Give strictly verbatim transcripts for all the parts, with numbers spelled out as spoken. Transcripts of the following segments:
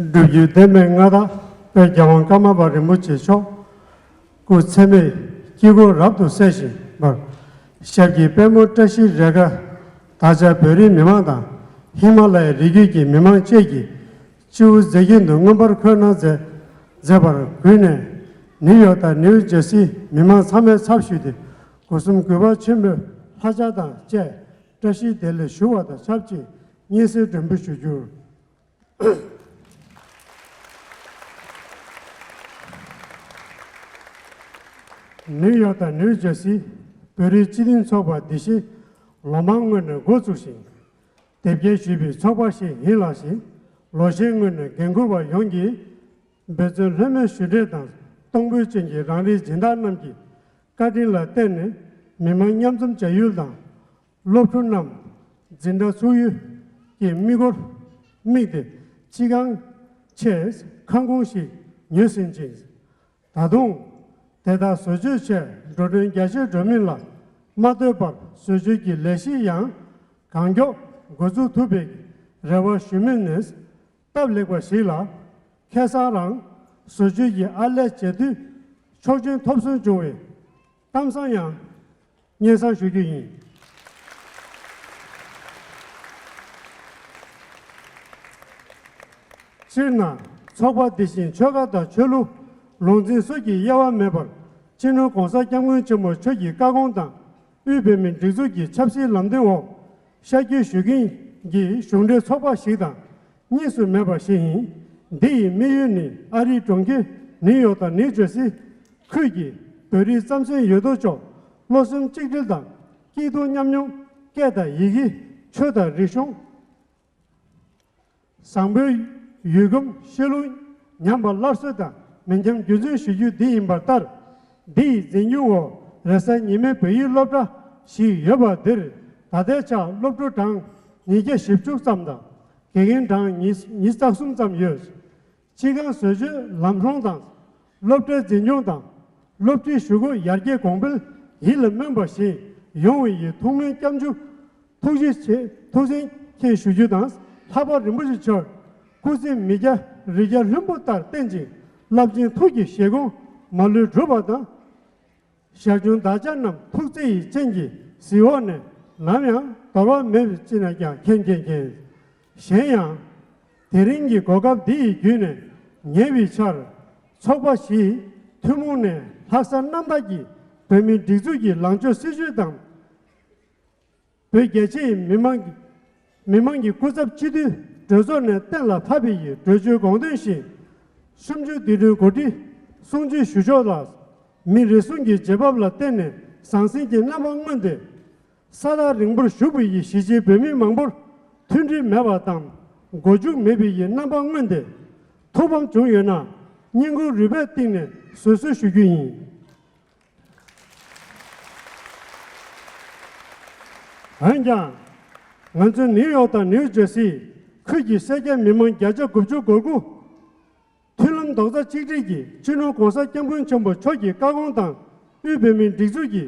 སྒྲུབ་བརྒྱུད་བདེན་པའི་མངའ་བདག་དཔལ་རྒྱལ་དབང་ཀརྨ་པ་རིན་པོ་ཆེ་མཆོག་སྐུ་ཚེ་མེད་དཀྱིལ་འཁོར་རབ་ཏུ་གསལ་བཞིན་པར། ཞབས་ཀྱི་པད་མོ་བཀྲ་ཤིས་རེ་ཁཱ་དར་ཆ་བོད་རིགས་མི་མང་དང་ཧི་མ་ལ་ཡའི་རི་རྒྱུད་ཀྱི་མི་མང་བཅས་ཀྱི་སྤྱི་བོ་མཛེས་རྒྱན་དུ་མངོན་པར་འཁོད་གནང་མཛད་མཛད་པར་གུས་ནས། ནིའུ་ཡོག་དང་ནིའུ་ཇར་སིའི་མི་མང་ཚང་མའི་ཚབ་ཞུས་ཏེ། སྒོ་གསུམ་གུས་པ་ཆེན་པོས་ལྷ་ལྕགས་དང་བཅས་བཀྲ་ཤིས་བདེ་ལེགས་ཞུ་བ་དང་ཆབས་ཅིག་སྙན་སེང་སྒྲོན་འབུལ་ཞུ་རྒྱུར། ནིའུ་ཡོག་དང་ནིའུ་ཇར་སིའི་བོད་རིགས་སྤྱི་མཐུན་ཚོགས་པ་འདི་བཞིན་ལོ་མང་སྔོན་ནས་འགོ་བཙུགས་ཤིང་། དེབ་སྐྱེལ་ཞུས་པའི་ཚོགས་པ་ཞིག་ཡིན་ལགས་ཤིང་། ལོ་ཤས་སྔོན་ནས་འགན་འཁུར་བ་ཡོངས་ཀྱིས་འབད་བརྩོན་ལྷོད་མེད་ཞུ་འབྲེལ་དང་གཏོང་ཕོད་ཅན་གྱི་རང་རེའི་སྦྱིན་བདག་རྣམས་ཀྱི་བཀའ་དྲིན་ལ་བརྟེན་ནས། མི་མང་མཉམ་འཛོམས་བྱ་ཡུལ་དང་། སློབ་ཕྲུག་རྣམས་འཛིན་གྲྭ་ཚུགས་ཡུལ་གྱི་དམིགས་སྒོར་དམིགས་ཏེ། སྤྱི་ཁང་ཆེད་ཁང་ཁུངས་ཤིག་ཉོས་ཟིན་ཅིང་། ད་དུང་དེ་དག་བཟོ་བཅོས་ཆེད་འགྲོ་གྲོན་རྒྱ་ཆེར་འགྲོ་མིན་ལ་མ་ལྟོས་པར། བཟོ་བཅོས་ཀྱི་ལས་གཞི་ཡང་གང་མགྱོགས་འགོ་འཛུགས་ཐུབ་པའི་རེ་བ་ཞུ་མུས་ནས། སྟབས་ལེགས་པ་ཞིག་ལ། ཁ་སང་རང་བཟོ་བཅོས་ཀྱི་ཨར་ལས་མཇལ་དུས་ཆོག་མཆན་ཐོབ་སོན་བྱུང་བས། གཏམ་བཟང་ཡང་སྙན་སེང་ཞུ་རྒྱུ་ཡིན། སྤྱིར་ན། ཚོགས་པ་འདི་བཞིན་ཆོལ་ཁ་དང་ཆོས་ལུགས་ལུང་འཛིན་སོགས་ཀྱི་དབྱེ་བ་མེད་པར། སྤྱི་ནོར་༸གོང་ས་༸སྐྱབས་མགོན་ཆེན་པོ་མཆོག་གི་བཀའ་དགོངས་དང་། དབུས་བོད་མིའི་སྒྲིག་འཛུགས་ཀྱི་ཆབ་སྲིད་ལམ་སྟོན་འོག་ཤར་བསྐྱོད་ཞུ་མཁན་གྱི་གཞུང་འབྲེལ་ཚོགས་པ་ཞིག་དང་། གཉིས་སུ་མེད་པ་ཞིག་ཡིན། འདི་ཡི་དམིགས་ཡུལ་ནི། ཨ་རིའི་གྲོང་ཁྱེར་ནིའུ་ཡོག་དང་ནིའུ་ཇར་སི་ཁུལ་གྱི་བོད་རིགས་རྩམ་ཟན་ཡོད་དོ་ཅོག་བློ་སེམས་གཅིག་སྒྲིལ་དང་། སྐྱིད་སྡུག་མཉམ་མྱོང་། སྐད་དང་ཡི་གེ། ཆོས་དང་རིག་གཞུང་། བཟང་པོའི་ཡུལ་གོམས་གཤིས་ལུགས་ཉམས་པ་སླར་གསོ་དང་མི་ཉམས་རྒྱུན་འཛིན་ཞུ་རྒྱུ་འདི་ཡིན་པ་ལྟར། འདི་ཡི་འཛིན་སྐྱོང་འོག་རེས་གཟའ་ཉི་མའི་བོད་ཡིག་སློབ་གྲྭ་ཞིག་ཡོད་པ་འདིར། ད་ལྟའི་ཆར་སློབ་ཕྲུག་གྲངས་ཉིས་བརྒྱ་བཞི་བཅུ་ཙམ་དང་། དགེ་རྒན་གྲངས་ཉི་ཉི་ཤུ་རྩ་གསུམ་ཙམ་ཡོད། སྤྱི་ཁང་བཟོ་བཅོས་ལམ་ལྷོང་དང་། སློབ་གྲྭའི་འཛིན་སྐྱོང་དང་། སློབ་ཁྲིད་ཞུ་སྒོ་ཡར་རྒྱས་གོང་འཕེལ་ཡིད་ལ་སྨོན་པ་བཞིན་ཡོང་བའི་ཡིད་ཐུགས་སྨོན་སྐྱབས་འཇུག་ཐུགས་རྗེ་ཆེ། ཐུགས་སེམས་མཁྱེན་ཞུ་རྒྱུ་དང་། ལྷག་པར་རིན་པོ་ཆེ་མཆོག་སྐུ་ཚེ་མི་བསྐྱོད་རི་རྒྱལ་ལྷུན་པོ་ལྟར་བརྟན་ཅིང་། རླབས་ཆེན་ཐུགས་ཀྱི་བཞེད་དགོངས་མ་ལུས་འགྲུབ་པ་དང་། ཞར་བྱུང་བདག་ཅག་རྣམས་ཐུགས་བརྩེ་ཡི་སྤྱན་གྱིས་གཟིགས་འོག་ནས། ནམ་ཡང་འདོར་བ་མེད་པའི་ཅི་ན་ཀྱང་མཁྱེན་མཁྱེན་མཁྱེན། གཞན་ཡང་། དེ་རིང་གི་གོ་སྐབས་འདི་ཡི་བརྒྱུད་ནས་ཉེ་བའི་ཆར་ཚོགས་པ་བཞིའི་ཐུན་མོང་ནས་ལྷག་བསམ་རྣམ་དག་གིས་བོད་མིའི་སྒྲིག་འཛུགས་ཀྱི་ལངས་ཕྱོགས་སྲིད་བྱུས་དང་། བོད་རྒྱ་ཆེའི་མི་མང་གི་མི་མང་གི་སྐུ་ཚབ་སྤྱི་འཐུས་གྲོས་ཚོགས་ནས་གཏན་ལ་ཕབ་པའི་གྲོས་ཆོད་དགོངས་དོན་བཞིན། གསུམ་བཅུའི་དུས་དྲན་གོ་སྒྲིག་སྲུང་བརྩི་ཞུ་ཕྱོགས་ལ། མི་རེ་ཟུང་གི་རྗེས་བབས་ལ་བརྟེན་ནས་ཟང་ཟིང་གི་རྣམ་པ་མངོན་ཏེ། ས་ཐག་རིང་པོར་བཞུགས་པའི་གཞིས་བྱེས་བོད་མི་མང་པོར་མཐུན་སྒྲིལ་མེད་པ་དང་མགོ་མཇུག་མེད་པའི་རྣམ་པ་མངོན་ཏེ། ཐུགས་ཕམ་བྱུང་ཡོད་ན། སྙིང་ཁུང་རུས་པའི་གཏིང་ནས་བཟོད་གསོལ་ཞུ་རྒྱུ་ཡིན། འོན་ཀྱང་། ང་ཚོ་ནིའུ་ཡོག་དང་ནིའུ་ཇར་སི་ཁུལ་གྱི་སེར་སྐྱ་མི་མང་བརྒྱ་ཆ་དགུ་བཅུ་གོ་དགུ། མཐུན་ལམ་རྡོག་རྩ་གཅིག་སྒྲིལ་གྱིས་སྤྱི་ནོར་༸གོང་ས་༸སྐྱབས་མགོན་ཆེན་པོ་མཆོག་གི་བཀའ་དགོངས་དང་། དབུས་བོད་མིའི་སྒྲིག་འཛུགས་ཀྱི་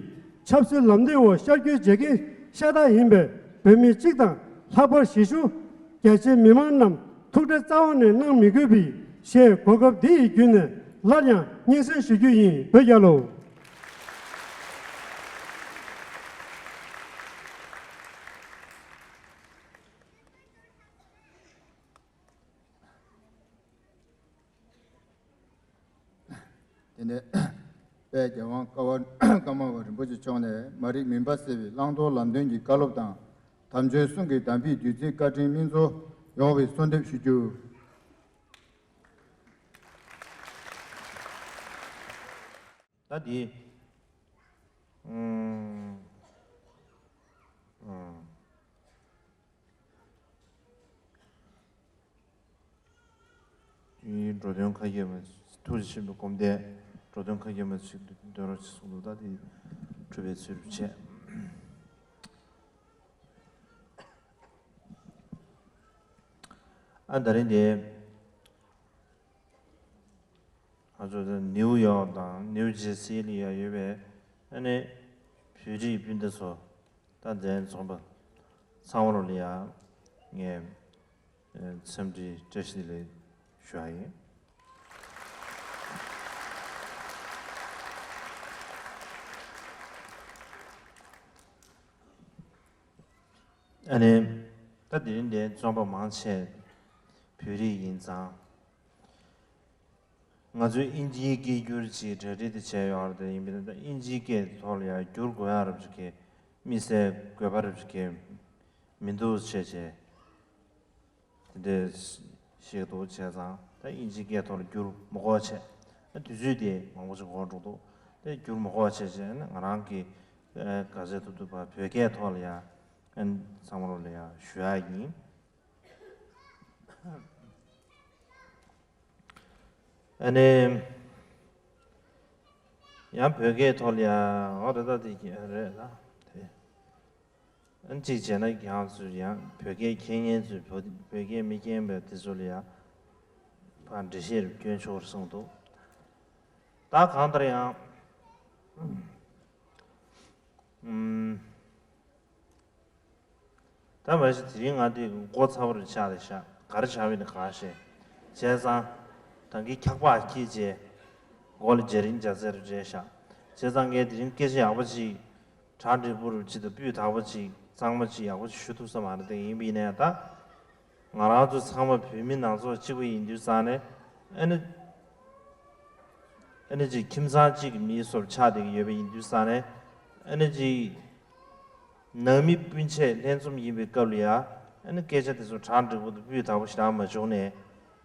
ཆབ་སྲིད་ལམ་སྟོན་འོག་ཤར་བསྐྱོད་བྱེད་མཁན་ཤ་སྟག་ཡིན་པའི་བོད་མི་གཅིག་དང་། ལྷག་པར་གཞིས་བཞུགས་རྒྱ་ཆེའི་མི་མང་རྣམས་ཐུགས་ཁྲལ་རྩ་བ་ནས་གནང་མི་དགོས་པའི་ཞེས་གོ་སྐབས་འདི་ཡི་བརྒྱུད་ནས་སླར་ཡང་སྙན་སེང་ཞུ་རྒྱུ་ཡིན། བོད་རྒྱལ་ལོ། དེ་ནས་དཔལ་རྒྱལ་དབང་ཀ་བ་ཀརྨ་པ་རིན་པོ་ཆེ་མཆོག་ནས་མ་རིག་མུན་པ་སེལ་བའི་བླང་དོར་ལམ་སྟོན་གྱི་བཀའ་སློབ་དང་། དམ་ཆོས་གསུང་གི་དམ་པའི་བདུད་རྩིའི་བཀའ་དྲིན་སྨིན་སྩོལ་ཡོང་བའི་གསོལ་འདེབས་ཞུ་རྒྱུ། ད་འདི། ཨུམ། ཨུམ། འགྲོ་དོན་ཁ་གྱེས་མ་ཐུགས་རྗེ་ཆེན་པོའི་སྒོམ་བཟླས། འགྲོ་དོན་ཁ་གྱེས་མ་ཞིག་འདོན་རོགས་ཞེས་གསུངས་འདུག་ད་དེ་གྲུབ་པའི་ཚུལ་བྱས། ཨ་ད་རིང་དེ། ང་ཚོ་ནིའུ་ཡོག་དང་ནིའུ་ཇེར་སི་ལ་ཡ་ཡོད་པའི་ཨ་ནི་བོད་རིགས་སྤུན་ཟླ་ཚོ། ད་འཛོམས་པ་ཚང་མ་ལ་ཡ་ངས་འཚམས་འདྲི་བཀྲ་ཤིས་བདེ་ལེགས་ ཞུ་ཡ་ཡིན། ཨ་ནི། ད་དེ་རིང་འདིར་རྩོམ་པ་མང་ཆེ་བོད་རིགས་ཡིན་ཙང་། ང་ཚོས་དབྱིན་ཇིའི་སྐད་སྒྱུར་གྱི་གྲ་སྒྲིག་དེ་བྱས་ཡོད་རེད། དེ་ཡིན་པས་ན་ད་དབྱིན་ཇིའི་སྐད་ཐོག་ལ་ཡང་བསྒྱུར་དགོས་ཡ་རབས་ཅིག་གི་དམིགས་བསལ་དགོས་པ་རབས་ཅིག་གི་མི་འདུག་བྱས་བྱས། དེ་འདྲས་ཤིག་འདུག་བྱས་ཙང་ད་དབྱིན་ཇིའི་སྐད་ཐོག་ལ་བསྒྱུར་མི་དགོས་བྱས། ཨ་དུས་ཚོད་དེ་མང་པོ་ཞིག་འགོར་འགྲོ་འདུག་དེ་བསྒྱུར་མི་དགོས་བྱས་བྱས་ནས་ང་རང་གིས་ཨ་ག་ཚོད་ཐུབ་ཐུབ་བོད་སྐད་ཐོག་ལ་ཡ་ཨ་ཚང་མ་ལོ་ལ་ཡ་ཞུ་ཡ་ཡིན། ཨ་ནི། ཡང་བོད་སྐད་ཐོག་ལ་ཡ་འོ་རེད། ད་དེ་རེད་ད་དེ། ཨ་ནི་གཅིག་བྱས་ན་ཁྱེད་རང་ཚོས་ཡང་བོད་སྐད་མཁྱེན་མཁན་ཚོས་བོད་བོད་སྐད་མི་མཁྱེན་པའི་དེ་ཚོ་ལ་ཡ་ཕར་འགྲེལ་བཤད་རེ་སྐྱོན་ཆོག་རེ་གསུངས་འདུག་ད་གང་ལྟར་ཡང་། ཨུམ། ད་མ་གཞི་དེ་རིང་ང་འདི་མགོ་ཚ་བོ་རུ་ཆགས་རེད་ཤག་ག་རེ་བྱ་བའི་ནི་ག་ཤེས། བྱས་ཙང་། ད་གིན་འཁྱག་པ་འཁྱིལ་རྗེས། མགོ་ལ་རྒྱ་རིང་རྒྱ་ཚད་རུ་རེད་ཤག་བྱས་ཙང་ངས་དེ་རིང་སྐད་ཆ་ཡག་པོ་ཅིག་གྲ་འགྲིག་པོ་རུ་ཅིག་དང་སྤུས་དག་པོ་ཅིག་གཙང་མ་ཅིག་ཡག་པོ་ཅིག་ཞུ་ཐུབ་ས་མ་རེད་དེ། ཡིན་པ་ཡིན་ནའི་ད། ང་རང་ཚོ་ཚང་མ་བོད་མི་ནང་ཚོགས་གཅིག་པ་ཡིན་དུས་ཙང་ནས། ཨ་ནི། ཨ་ནི་ཅིག་ཁྱིམ་ཚང་གཅིག་གི་མིའི་སོར་ཆགས་བསྡད་ཀྱི་ཡོད་པ་ཡིན་དུས་ཙང་ནས། ཨ་ནི་ཅིག་ནང་མི་སྤུན་མཆེད་ལྷན་འཛོམས་ཡིན་པའི་སྐབས་ལ་ཡ། ཨ་ནི་སྐད་ཆ་དེ་ཚོ་གྲ་འགྲིག་པོ་དང་སྤུས་དག་པོ་ཞེ་དྲག་མ་བྱུང་ནས།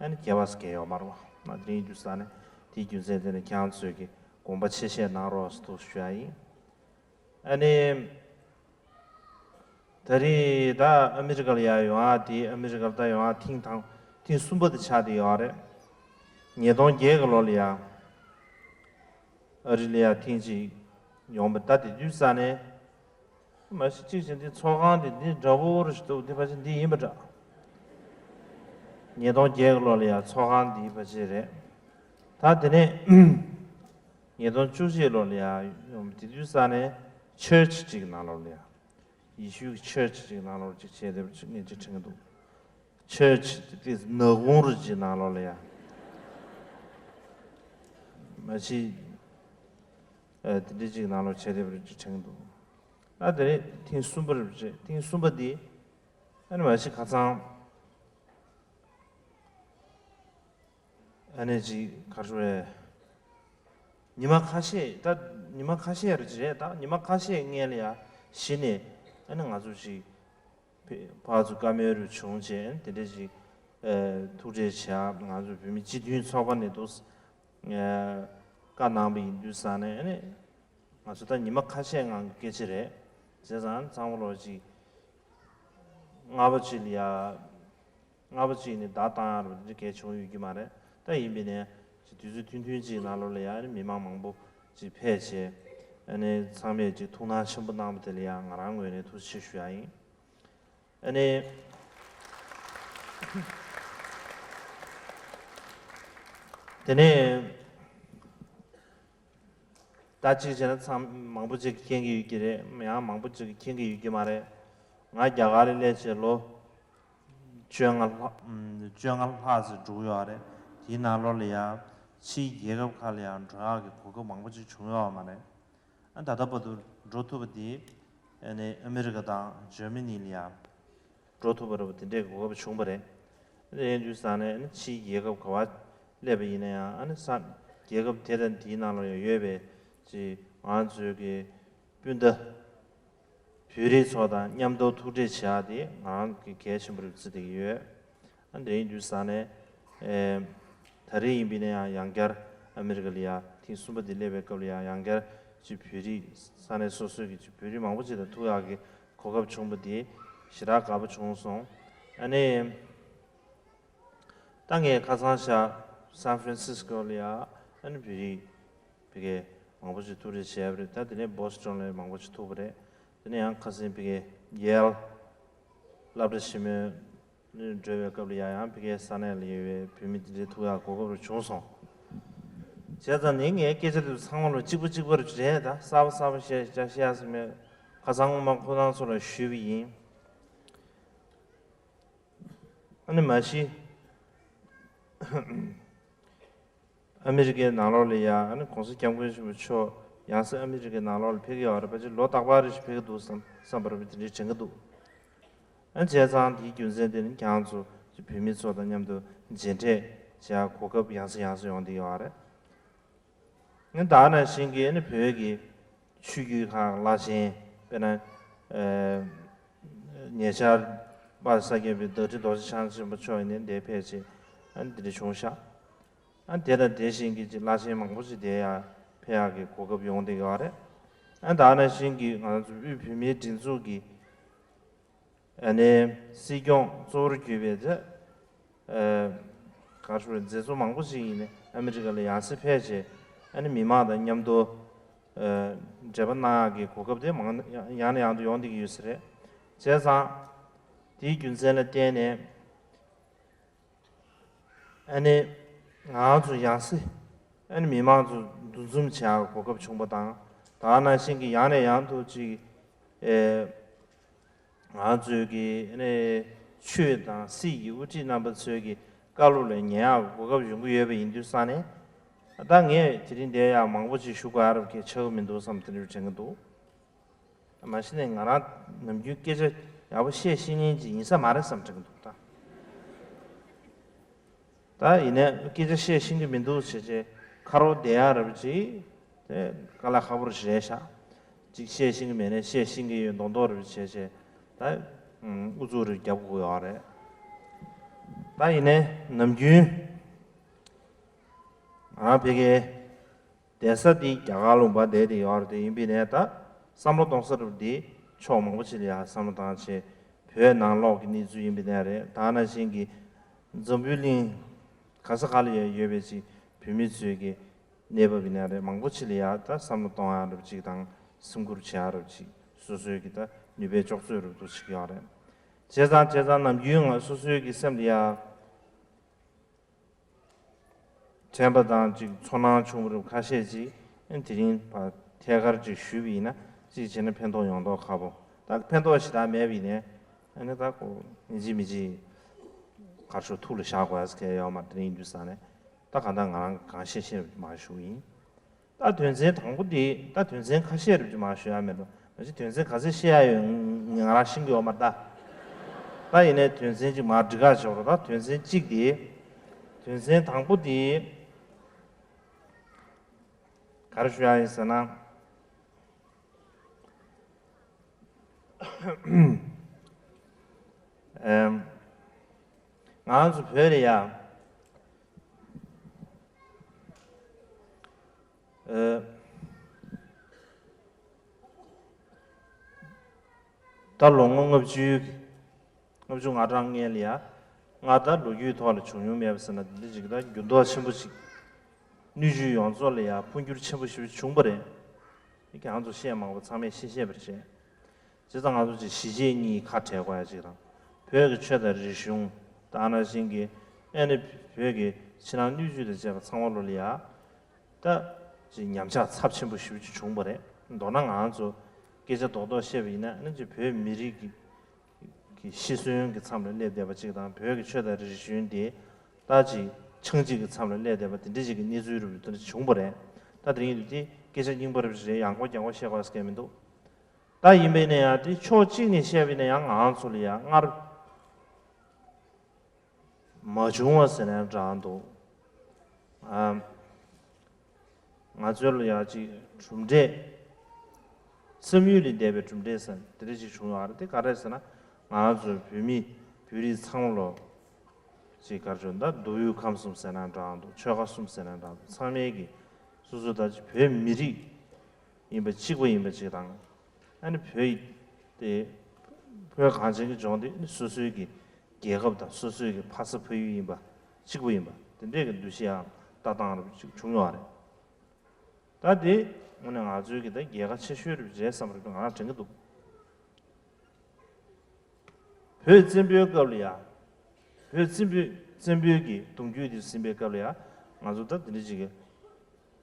ཨ་ནི་སྐྱེ་བ་སྐྱེ་ཡོད་མ་རེད་པ། དེ་ཡིན་དུས་ཙང་ནས་དེའི་རྒྱུ་མཚན་དེ་ནས་ཁྱེད་རང་ཚོས་ཀྱི་དགོངས་པ་ཆེ་བཞེས་གནང་རོགས་ཟེར་ཐུགས་སུ་ཞུ་ཡ་ཡིན། ཨ་ནི། ད་རེས་ད་ཨ་མི་རི་ཀ་ལ་ཡར་ཡོང་ཡ་དེ། ཨ་མི་རི་ཀ་ལ་ད་ཡོང་ཡ་ཐེངས་དང་ཐེངས་གསུམ་པ་དེ་ཆགས་བསྡད་ཡོད་རེད། ཉིས་སྟོང་བརྒྱད་གི་ལོ་ལ་ཡ་ཨ་རི་ལ་ཡ་ཐེངས་གཅིག་ཡོང་པ། ད་དེ་དུས་ཙང་ནས་མ་གཞི་གཅིག་བྱས་འདི་ཚོགས་ཁང་དེ་འདི་འདྲ་པོ་རུ་ཞིག་འདུག་འདི་ཕལ་ཆེར་འདི་ཡིན་པ་འདྲ། ཉིས་སྟོང་བརྒྱད་གི་ལོ་ལ་ཡ་ཚོགས་ཁང་འདི་ཕལ་ཆེར་རེད། ད་དེ་ནས་ཉིས་སྟོང་བཅུ་གཅིག་ལོ་ལ་ཡ་ཡོང་། དེ་དུས་ཙང་ནས་ཆོས་ཆི་གཅིག་ནང་ལོགས་ལ་ཡ། ཡེ་ཤུའི་ཆོས་ཆི་གཅིག་ནང་ལོགས་གཅིག་བྱས་དེ་གཅིག་ངས་གཅིག་དྲན་གྱི་འདུག་ཆོས་ཆི་དེ་ནག་ཁུང་རུ་གཅིག་ནང་ལོགས་ལ་ཡ། མ་གཞི། ཨ་དེ་འདྲ་གཅིག་ནང་ལོགས་བྱས་དེ་རུ་གཅིག་དྲན་གྱི་འདུག་ཨ་དེ་རེད། ཐེངས་གསུམ་པ་རེད་པ། ཐེངས་གསུམ་པ་འདི། ཨ་ནི་མ་གཞི་ཁ་སང་། ཨ་ནི་ཅིག་ག་རེ་ཟེར། ཉི་མ་ཁ་ཤས། ད་ཉི་མ་ཁ་ཤས་རེད་ཅིག་རེད། ད་ཉི་མ་ཁ་ཤས་སྔོན་ལ་ཡ་གཞི་ནས་ཨ་ནི་ང་ཚོ་ཅིག་ཕར་ཚུར་བཀའ་མོལ་རུ་བྱུང་བྱས། ཨ་ནི་དེ་འདྲ་ཅིག་ཨ་ཐུག་འཕྲད་བྱས། ང་ཚོ་བོད་མི་སྤྱི་མཐུན་ཚོགས་པ་ནས་འདུག་ཨ་བཀའ་གནང་བ་ཡིན་དུས་ཙང་ནས། ཨ་ནི་ང་ཚོ་ད་ཉི་མ་ཁ་ཤས་སྔོན་གྱི་སྐད་ཆ་རེད། བྱས་ཙང་ཚང་མ་ལོ་ཅིག་སྔ་པོ་ཅིག་ལ་ཡ། སྔ་པོ་ཅིག་ནས་བརྡ་བཏང་ཡ་རུ་འདི་གས་བྱུང་ཡོད་ཀྱི་མ་རེད། ད་ཡིན་པས་ནས་ཅིག་དུས་ཚོད་ཐུང་ཐུང་ཅིག་ནང་ལོགས་ལ་ཡ་ནི་མི་མང་མང་པོ་ཅིག་ཕེབས་བྱས། ཨ་ནི་ཚང་མས་ཅིག་ཐུགས་སྣང་ཆེན་པོ་གནང་བ་དེ་ལ་ཡ་ང་རང་ངོས་ནས་ཐུགས་རྗེ་ཆེ་ཞུ་ཡ་ཡིན། ཨ་ནི། དེ་ནས། ད་གཅིག་བྱས་ན་ཚང་མང་པོ་ཅིག་མཁྱེན་གྱི་ཡོད་ཀྱི་རེད། ཡང་མང་པོ་ཅིག་མཁྱེན་གྱི་ཡོད་ཀྱི་མ་རེད། ང་རྒྱ་གར་ལ་སླེབས་བྱས་ལོ་བཅོ་ལྔ་ལྷག་ཨུམ། བཅོ་ལྔ་ལྷག་ཙམ་འགྲོ་གི་ཡོད་རེད། དེའི་ནང་ལོགས་ལ་ཡང་ཕྱིའི་རྒྱལ་ཁབ་ཁག་ལ་ཡང་འགྲོ་ཡག་གི་གོ་སྐབས་མང་པོ་ཅིག་བྱུང་ཡོད་མ་རེད། ཨ་ད་ལྟ་བར་དུ་འགྲོ་ཐུབ་པ་དེ་ཨ་ནི་ཨ་མི་རི་ཀ་དང་འཇར་མ་ནི་ལ་ཡང་འགྲོ་ཐུབ་པ་རེད་པ། དེ་འདྲའི་གོ་སྐབས་བྱུང་བ་རེད། དེ་ཡིན་དུས་ཙང་ནས་ཨ་ནི་ཕྱིའི་རྒྱལ་ཁབ་ག་པར་སླེབས་པ་ཡིན་ན་ཡང་། ཨ་ནི་ས་རྒྱལ་ཁབ་དེ་དང་དེའི་ནང་ལ་ཡང་ཡོད་པའི་ཅིག་ང་ཚོའི་གི་སྤུན་ཟླ་བོད་རིགས་ཚོ་དང་མཉམ་དུ་ཐུག་འཕྲད་བྱེད་ཡག་དེ་ང་རང་གི་གལ་ཆེན་པོ་རེད་བརྩི་བསྡད་ཀྱི་ཡོད། ཨ་དེ་ཡིན་དུས་ཙང་ནས་ཨེ་ད་རེས་ཡིན་པ་ཡིན་ན་ཡང་ཡང་བསྐྱར་ཨ་མི་རི་ཀ་ལ་ཡ་ཐེངས་གསུམ་པ་དེ་སླེབས་པའི་སྐབས་ལ་ཡང་ཡང་བསྐྱར་ཅིག་བོད་རིགས་ས་གནས་སོ་སོའི་གི་ཅིག་བོད་རིགས་མང་པོ་ཅིག་དང་ཐུག་ཡག་གི་གོ་སྐབས་བྱུང་བ་དེ་ཞེ་དྲག་དགའ་པོ་བྱུང་སོང་། ཨ་ནི། ད་ངས་ཁ་སང་ཞག་སན་ཧྥ་རན་སིས་ཀོ་ལ་ཡ་ཨ་ནི་བོད་རིགས་ཕ་གི་མང་པོ་ཞིག་ཐུག་འཕྲད་བྱས་པ་རེད། ད་དེ་ནས་བོ་སི་ཊོན་ལ་མང་པོ་ཞིག་ཐུག་པ་རེད། དེ་ནས་ཡང་ཁ་སང་ཕ་གི་ཡེལ་སློབ་གྲྭ་ཆེན་མོའི་འགྲོ་བའི་སྐབས་ལ་ཡ་ཡང་ཕ་གིའི་ས་གནས་ལ་ཡོད་པའི་བོད་མི་དེ་འདྲའི་ཐུག་ཡག་གོ་སྐབས་རེ་བྱུང་སོང་། བྱས་ཙང་ནི་ངའི་སྐད་ཆ་དེ་ཚོ་ཚང་མ་ལ་གཅིག་པ་གཅིག་པ་རེད། ད་གསར་པ་གསར་པ་བཤད་བཤད་ཡག་ཟེར་མེད། ཁ་སང་སྔོན་མ་ཁོ་རང་ཚོ་ལ་ཞུས་པ་ཡིན། ཨ་ནི་མ་གཞི། ཨ་མི་རི་ཀའི་ནང་ལོགས་ལ་ཡ་ཨ་ནི་གོང་ས་སྐྱབས་མགོན་ཆེན་པོ་མཆོག་ཡང་སེ་ཨ་མི་རི་ཀའི་ནང་ལོགས་ལ་ཕེབས་ཀྱི་ཡོད་རེད་པ། ཅིག་ལོ་རྟག་པར་རེ་ཞིག་ཕེབས་ཀྱི་འདུག་བསམ་བསམ་པ་རེད་པ། དེ་འདྲའི་དྲན་གྱི་འདུག་ཨ་བྱས་ཙང་དེའི་རྒྱུ་མཚན་དེ་ནི་ཁྱེད་རང་ཚོ་བོད་མི་ཚོ་དང་མཉམ་དུ་མཇལ་འཕྲད་བྱེད་ཡ་གོ་སྐབས་ཡང་སེ་ཡང་སེ་ཡོང་བསྡད་ཡོད་རེད། ཨ་ནི་ད་ག་ནང་བཞིན་གྱི་ཨ་ནི་བོད་ཀྱི་ཆོས་བརྒྱུད་ཁག་བླ་ཆེན་དཔེར་ན་ཨ་ཉེ་ཆར་པ་ས་སྐྱ་པའི་བདག་ཁྲི་རྡོ་རྗེ་འཆང་ཆེན་པོ་མཆོག་ཡིན་ནའི་འདིར་ཕེབས་བྱས་ཨ་ནི་འདི་འདྲ་བྱུང་ཤག་ཨ་ནི་དེ་དང་དེ་བཞིན་གྱི་ཅིག་བླ་ཆེན་མང་པོ་ཅིག་འདིར་ཡང་ཕེབས་ཡག་གི་གོ་སྐབས་ཡོང་བསྡད་ཡོད་རེད། ཨ་ནི་ད་ག་ནང་བཞིན་གྱི་ང་ཚོ་དབུས་བོད་མིའི་སྒྲིག་འཛུགས་ཀྱི་ཨ་ནི་སྲིད་སྐྱོང་གཙོ་བོར་གྱུར་པའི་དེ་ཨ་ག་རེ་ཞུ་དགོས་རེད། མཛད་གཙོ་མང་པོ་ཞིག་ཡིན་ནའི་ཨ་མི་རི་ཀ་ལ་ཡང་སེ་ཕེབས་བྱས་ཨ་ནི་མི་མང་དང་མཉམ་དུ་ཨ་འབྲེལ་བ་གནང་ཡག་གི་གོ་སྐབས་དེ་མང་ཡང་ནས་ཡང་དུ་ཡོང་བསྡད་ཀྱི་ཡོད་ས་རེད། བྱས་ཙང་དེའི་རྒྱུ་མཚན་ལ་བརྟེན་ནས། ཨ་ནི་ང་ཚོ་ཡང་སེ་ཨ་ནི་མི་མང་ཚོ་འདུ་འཛོམས་བྱེད་ཡག་གོ་སྐབས་བྱུང་བ་དང་། ད་ག་ནང་བཞིན་གྱི་ཡང་ནས་ཡང་དུ་ཅིག་ཨེ་ང་ཚོའི་གི་ཨ་ནི་ཆོས་དང་སྲིད་ཀྱི་དབུ་ཁྲིད་རྣམ་པ་ཚོའི་གི་བཀའ་སློབ་ལ་ཉན་ཡག་གོ་སྐབས་ཡོང་གི་ཡོད་པ་ཡིན་དུས་ཙང་ནས། ད་ངས་དེ་རིང་འདིར་ཡང་མང་པོ་ཅིག་ཞུ་དགོས་ཡ་རབས་ཀྱི་ཆགས་ཀྱི་མི་འདུག་བསམ་དེ་འདྲ་དྲན་གྱི་འདུག་མ་གཞི་ནས་ང་རང་ནམ་རྒྱུན་སྐད་ཆ་ཡག་པོ་བཤད་ཤེས་མཁན་ཅིག་ཡིན་ས་མ་རེད་བསམ་དྲན་གྱི་འདུག་ད། ད་ཡིན་ནའི་སྐད་ཆ་བཤད་ཤེས་ཀྱི་མི་འདུག་བྱས་བྱས་ཁ་རོག་བསྡད་ཡག་རབས་ཅིག་དེ་དཀའ་ལས་ཁག་པོ་རེད་ཤག་ཅིག་བཤད་ཤེས་ཀྱི་མེད་ནའི་བཤད་ཤེས་ཀྱི་ཡོད་མདོག་མདོག་རབས་བྱས་བྱས་ད་ཨུ་ཚུགས་རེ་རྒྱབ་དགོས་ཡོད་རེད། ད་ཡིན་ནའི་ནམ་རྒྱུན་ང་རང་ཕ་གིའི་གདན་ས་འདི་རྒྱ་གར་ལུང་པ་བསྡད་དེ་ཡོད་རེད་དེ། ཡིན་པའི་ནས་ད་བསམ་བློ་གཏོང་ས་རུ་འདི་ཕྱོགས་མང་པོ་ཅིག་ལ་ཡང་བསམ་བློ་བཏང་བྱས་བོད་ནང་ལོགས་ཀྱི་གནས་ཚུལ་ཡིན་པའི་ནས་རེད། ད་ནང་བཞིན་གྱི་འཛམ་བུའི་གླིང་ག་ས་ག་ལ་ཡང་ཡོད་པའི་ཅིག་བོད་མི་ཚོའི་གི་གནས་བབ་ཡིན་ནས་རེད། མང་པོ་ཅིག་ལ་ཡང་ད་བསམ་བློ་གཏོང་ཡག་རབས་ཅིག་དང་སེམས་ཁུར་བྱེད་ཡག་རབས་ཅིག་སོ་སོའི་གི་ད་ནུས་པའི་ལྕོགས་ཚོད་རབས་འདུག་ཅིག་ཡོད་རེད། བྱས་ཙང་བྱས་ཙང་ནམ་རྒྱུན་ང་སོ་སོའི་གི་སེམས་ལ་ཡང་དྲན་པ་དང་ཅིག་ཚོར་སྣང་བྱུང་བ་རབས་ཁ་ཤས་ཅིག་ཨ་ནི་དེ་རིང་ཕར་ཐད་ཀར་ཅིག་ཞུས་པ་ཡིན་ན་ཅིག་བྱས་ན་ཕན་ཐོགས་ཡོང་མདོག་ཁ་པོ། ད་ཕན་ཐོགས་ཞེ་དྲག་མེད་པ་ཡིན་ནའི་ཨ་ནི་ད་ཁོ་མི་གཅིག་མི་གཅིག་ག་རེ་ཞུ་ཐུགས་ལ་བཞག་དགོས་ཡ་ཟེར་མཁན་ཡོད་མ་རེད། དེ་རིང་ཡིན་དུས་ཙང་ནས་ད་གང་ལྟར་ང་རང་གང་ཤེས་ཤེས་མར་ཞུ་གི་ཡིན། ད་དོན་ཚན་དང་པོ་འདི་ད་དོན་ཚན་ཁ་ཤས་རེད་ཅིག་མར་ཞུ་ཡ་མེད་འགྲོ། མ་གཞི་དོན་ཚན་ག་ཚོད་བཤད་ཡ་ཡོད་ང་རང་ཤེས་ཀྱི་ཡོད་མ་རེད་ད། ད་ཡིན་ནའི་དོན་ཚན་གཅིག་མར་འགྲིག་ག་ཆོག་རོགས། ད་དོན་ཚན་གཅིག་འདི། དོན་ཚན་དང་པོ་འདི་ག་རེ་ཞུ་ཡ་ཡིན་ཟེར་ན། ཨེམ། ང་ཚོ་བོད་ལ་ཡ། ཨེ། ད་ལོ་ངོ་ལྔ་བཅུ། ལྔ་བཅུ་ང་གྲངས་སྔོན་ལ་ཡ། ང་ད་ལོ་རྒྱུས་ཐོག་ལ་བྱུང་མྱོང་མེད་པ་ཟེར་ན་འདི་འདྲ་ཅིག་ད་འགྱུར་ལྡོག་ཆེན་པོ་ཅིག་སྣོད་བཅུད་ཡོངས་རྫོགས་ལ་ཡ་འཕོ་འགྱུར་ཆེན་པོ་ཞེ་པོ་བྱུང་བ་རེད། ཁྱེད་རང་ཚོ་བཤད་མང་པོ་ཚང་མས་ཤེས་ཤེས་པ་རེད། བྱས་ཙང་ང་ཚོ་ཅིག་གཞིས་བྱེས་གཉིས་ཁ་བྲལ་དགོས་ཡ་ཅིག་དང་། བོད་ཀྱི་ཆོས་དང་རིག་གཞུང་། ད་ནང་བཞིན་གྱི་ཨ་ནི་བོད་ཀྱི་ཕྱི་ནང་སྣོད་བཅུད་དང་བཅས་པ་ཚང་མ་ལོ་ལ་ཡ། ད་ཅིག་ཉམས་ཆག་ཚབས་ཆེན་པོ་ཞེ་པོ་ཅིག་བྱུང་བ་རེད། མདོར་ན་ང་ཚོ་སྐད་ཆ་རྡོག་རྡོག་བཤད་པ་ཡིན་ན་ཨ་ནི་ཅིག་བོད་མི་རིགས་ཀྱི་གི་ཤི་གསོན་གྱི་མཚམས་ལ་སླེབས་བསྡད་པ་ཅིག་དང་། བོད་ཀྱི་ཆོས་དང་རིག་གཞུང་དེ་ད་ཅིག་ཆག་འཇིག་གི་མཚམས་ལ་སླེབས་བསྡད་པ་དེ་འདྲ་ཅིག་གི་གནས་ཚུལ་རུ་དེ་འདྲ་བྱུང་བ་རེད། ད་དེ་རིང་དུ་དེ་སྐད་ཆ་རྙིང་པ་རེད་ཡང་སྐོར་རྐྱང་སྐོར་བཤད་དགོས་ཀྱི་མི་འདུག་ད་ཡིན་པས་ན་ཡང་དེ་ཕྱོགས་གཅིག་ནས་བཤད་པས་ན་ཡང་ང་ཚོ་ལ་ཡང་སྔར་མ་བྱུང་བ་ཟེར་ན་འདྲ་འདུག་ཨ། ང་ཚོའི་ལ་ཡ་ཅིག་གྲུབ་འབྲས། བསམ་ཡུལ་ལས་འདས་པའི་གྲུབ་འབྲས་ཟེར་དེ་འདྲ་ཅིག་བྱུང་ཡོད་རེད། དེ་ག་རེ་ཟེར་ན། ང་ཚོ་བོད་མི་བོད་རིགས་ཚང་མ་ལོ་ཅིག་ག་རེ་ཟེར་ན། མདོ་དབུས་ཁམས་གསུམ་ཟེར་ན་འདྲ་འདུག་ཆོལ་ཁ་གསུམ་ཟེར་ན་འདྲ་འདུག་ཚང་མས་ཀྱི་སོ་སོ་ད་ཅིག་བོད་མི་རིགས་ཡིན་པ་གཅིག་པ་ཡིན་པ་ཅིག་དང་། ཨ་ནི་བོད་དེ་བོད་གངས་ཅན་གྱི་ལྗོངས་དེ་ནི་སོ་སོའི་གི་རྒྱལ་ཁབ་དང་སོ་སོའི་གི་ཕ་ས་ཕ་ཡུལ་ཡིན་པ་གཅིག་པ་ཡིན་པ་དེ་འདྲས་ཀྱི་འདུ་ཤེས་ཡང་ལྟ་སྟངས་རུ་ཅིག་བྱུང་ཡོད་རེད། ད་དེ་དངོས་གནས་ང་ཚོའི་གི་ད་རྒྱལ་ཁ་ཆེ་ཤོས་རུ་རེད་བསམ་རུ་ང་རང་དྲན་གྱི་འདུག་བོད་བཙན་པོའི་སྐབས་ལ་ཡ། བོད་བཙན་པོའི་བཙན་པོའི་གི་གདུང་རྒྱུད་དེ་ཟིན་པའི་སྐབས་ལ་ཡ། ང་ཚོ་ད་དེ་འདྲ་ཅིག་གི་